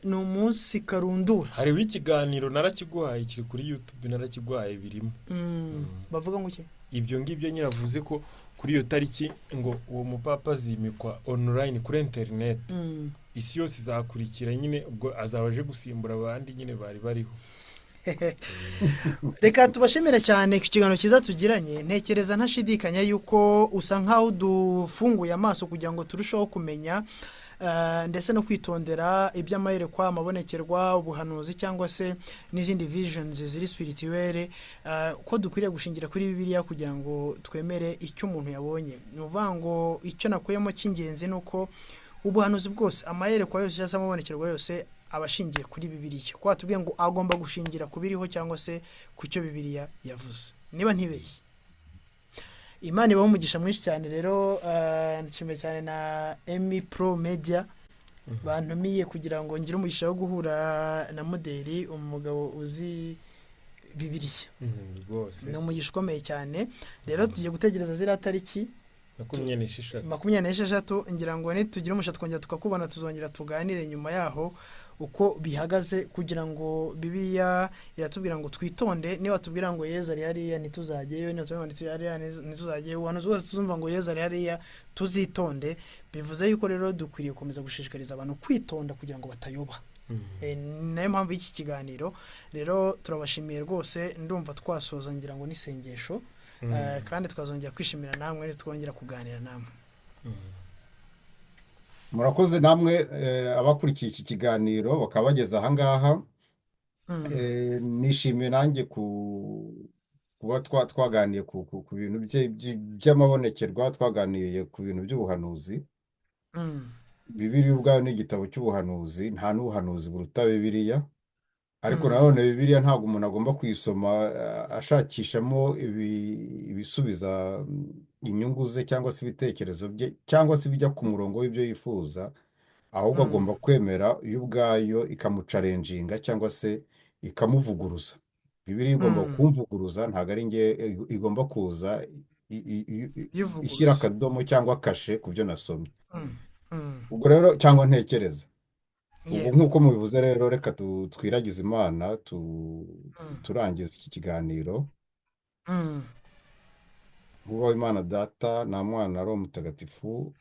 Ni umunsi karundura. Hariho ikiganiro narakiguhaye kiri kuri YouTube, narakiguhaye birimo. Bavuga ngo iki? Ibyo ngibyo nyine avuze ko kuri iyo tariki ngo uwo mupapa azimikwa online kuri interineti, isi yose izakurikira nyine, ubwo azaba aje gusimbura abandi nyine bari bariho. Reka tubashimire cyane ku kiganiro cyiza tugiranye. Ntekereza ntashidikanya yuko usa nkaho udufunguye amaso kugira ngo turusheho kumenya ndetse no kwitondera iby'amayerekwa, amabonekerwa, ubuhanuzi cyangwa se n'izindi visions ziri spirituelle, ko dukwiriye gushingira kuri Bibiliya kugira ngo twemere icyo umuntu yabonye. Ni ukuvuga ngo icyo nakuyemo cy'ingenzi ni uko ubuhanuzi bwose, amayerekwa yose cyangwa se amabonekerwa yose aba ashingiye kuri Bibiliya, kuko batubwiye ngo agomba gushingira ku biriho cyangwa se ku cyo Bibiliya yavuze, niba ntibeshye. Imana ibahe umugisha mwinshi cyane. Rero nshimiye cyane na Emi Pro Media bantumiye kugira ngo ngire umugisha wo guhura na Muderi, umugabo uzi Bibiliya. Rwose. Ni umugisha ukomeye cyane. Rero tugiye gutegereza ziriya tariki 26. 26. Ngira ngo nitugira umugisha twongera tukakubona, tuzongera tuganire nyuma yaho uko bihagaze, kugira ngo Bibiliya iratubwira ngo twitonde. Niba tubwira ngo Yezu ari hariya ntituzajyeyo, niba tubwira ngo Yezu ari hariya ntituzajyeyo, ubuhanuzi bwose tuzumva ngo Yezu ari hariya tuzitonde. Bivuze yuko rero dukwiriye gukomeza gushishikariza abantu kwitonda kugira ngo batayoba. Ni nayo mpamvu y'iki kiganiro. Rero turabashimiye rwose, ndumva twasoza ngira ngo n'isengesho, kandi twazongera kwishimira namwe twongera kuganira namwe. Murakoze namwe, abakurikiye iki kiganiro bakaba bageze aha ngaha. Nishimiye nanjye kuba twaganiye ku bintu by'amabonekerwa, twaganiye ku bintu by'ubuhanuzi. Bibiliya ubwayo ni igitabo cy'ubuhanuzi, nta n'ubuhanuzi buruta Bibiliya. Ariko nanone Bibiliya ntabwo umuntu agomba kuyisoma ashakishamo ibisubiza inyungu ze cyangwa se ibitekerezo bye cyangwa se ibijya ku murongo w'ibyo yifuza, ahubwo agomba kwemera yo ubwayo ikamuchallenginga cyangwa se ikamuvuguruza. Bibiliya igomba kumvuguruza, ntabwo ari njye igomba kuza ishyira yivuguruza akadomo cyangwa kashe ku byo nasomye. Ubwo rero cyangwa ntekereza. Ubwo nk'uko mubivuze rero, reka twiragize Imana turangiza iki kiganiro. Wubahe Imana Data na Mwana Roho Mutagatifu,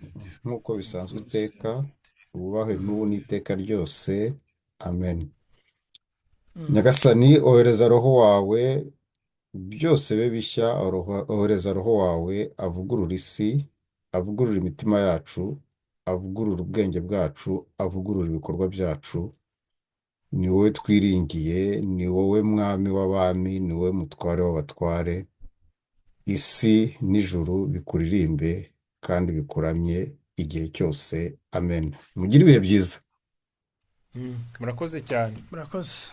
nk'uko bisanzwe iteka, wubahwe n'ubu n'iteka ryose. Amen. Nyagasani, ohereza Roho wawe, byose bibe bishya. Ohereza Roho wawe avugurure isi, avugurure imitima yacu, avugurure ubwenge bwacu, avugurure ibikorwa byacu. Ni wowe twiringiye, ni wowe Mwami w'abami, ni wowe mutware w'abatware. Isi n'ijuru bikuririmbe kandi bikuramye igihe cyose. Amen. Mugire ibihe byiza. Murakoze cyane. Murakoze.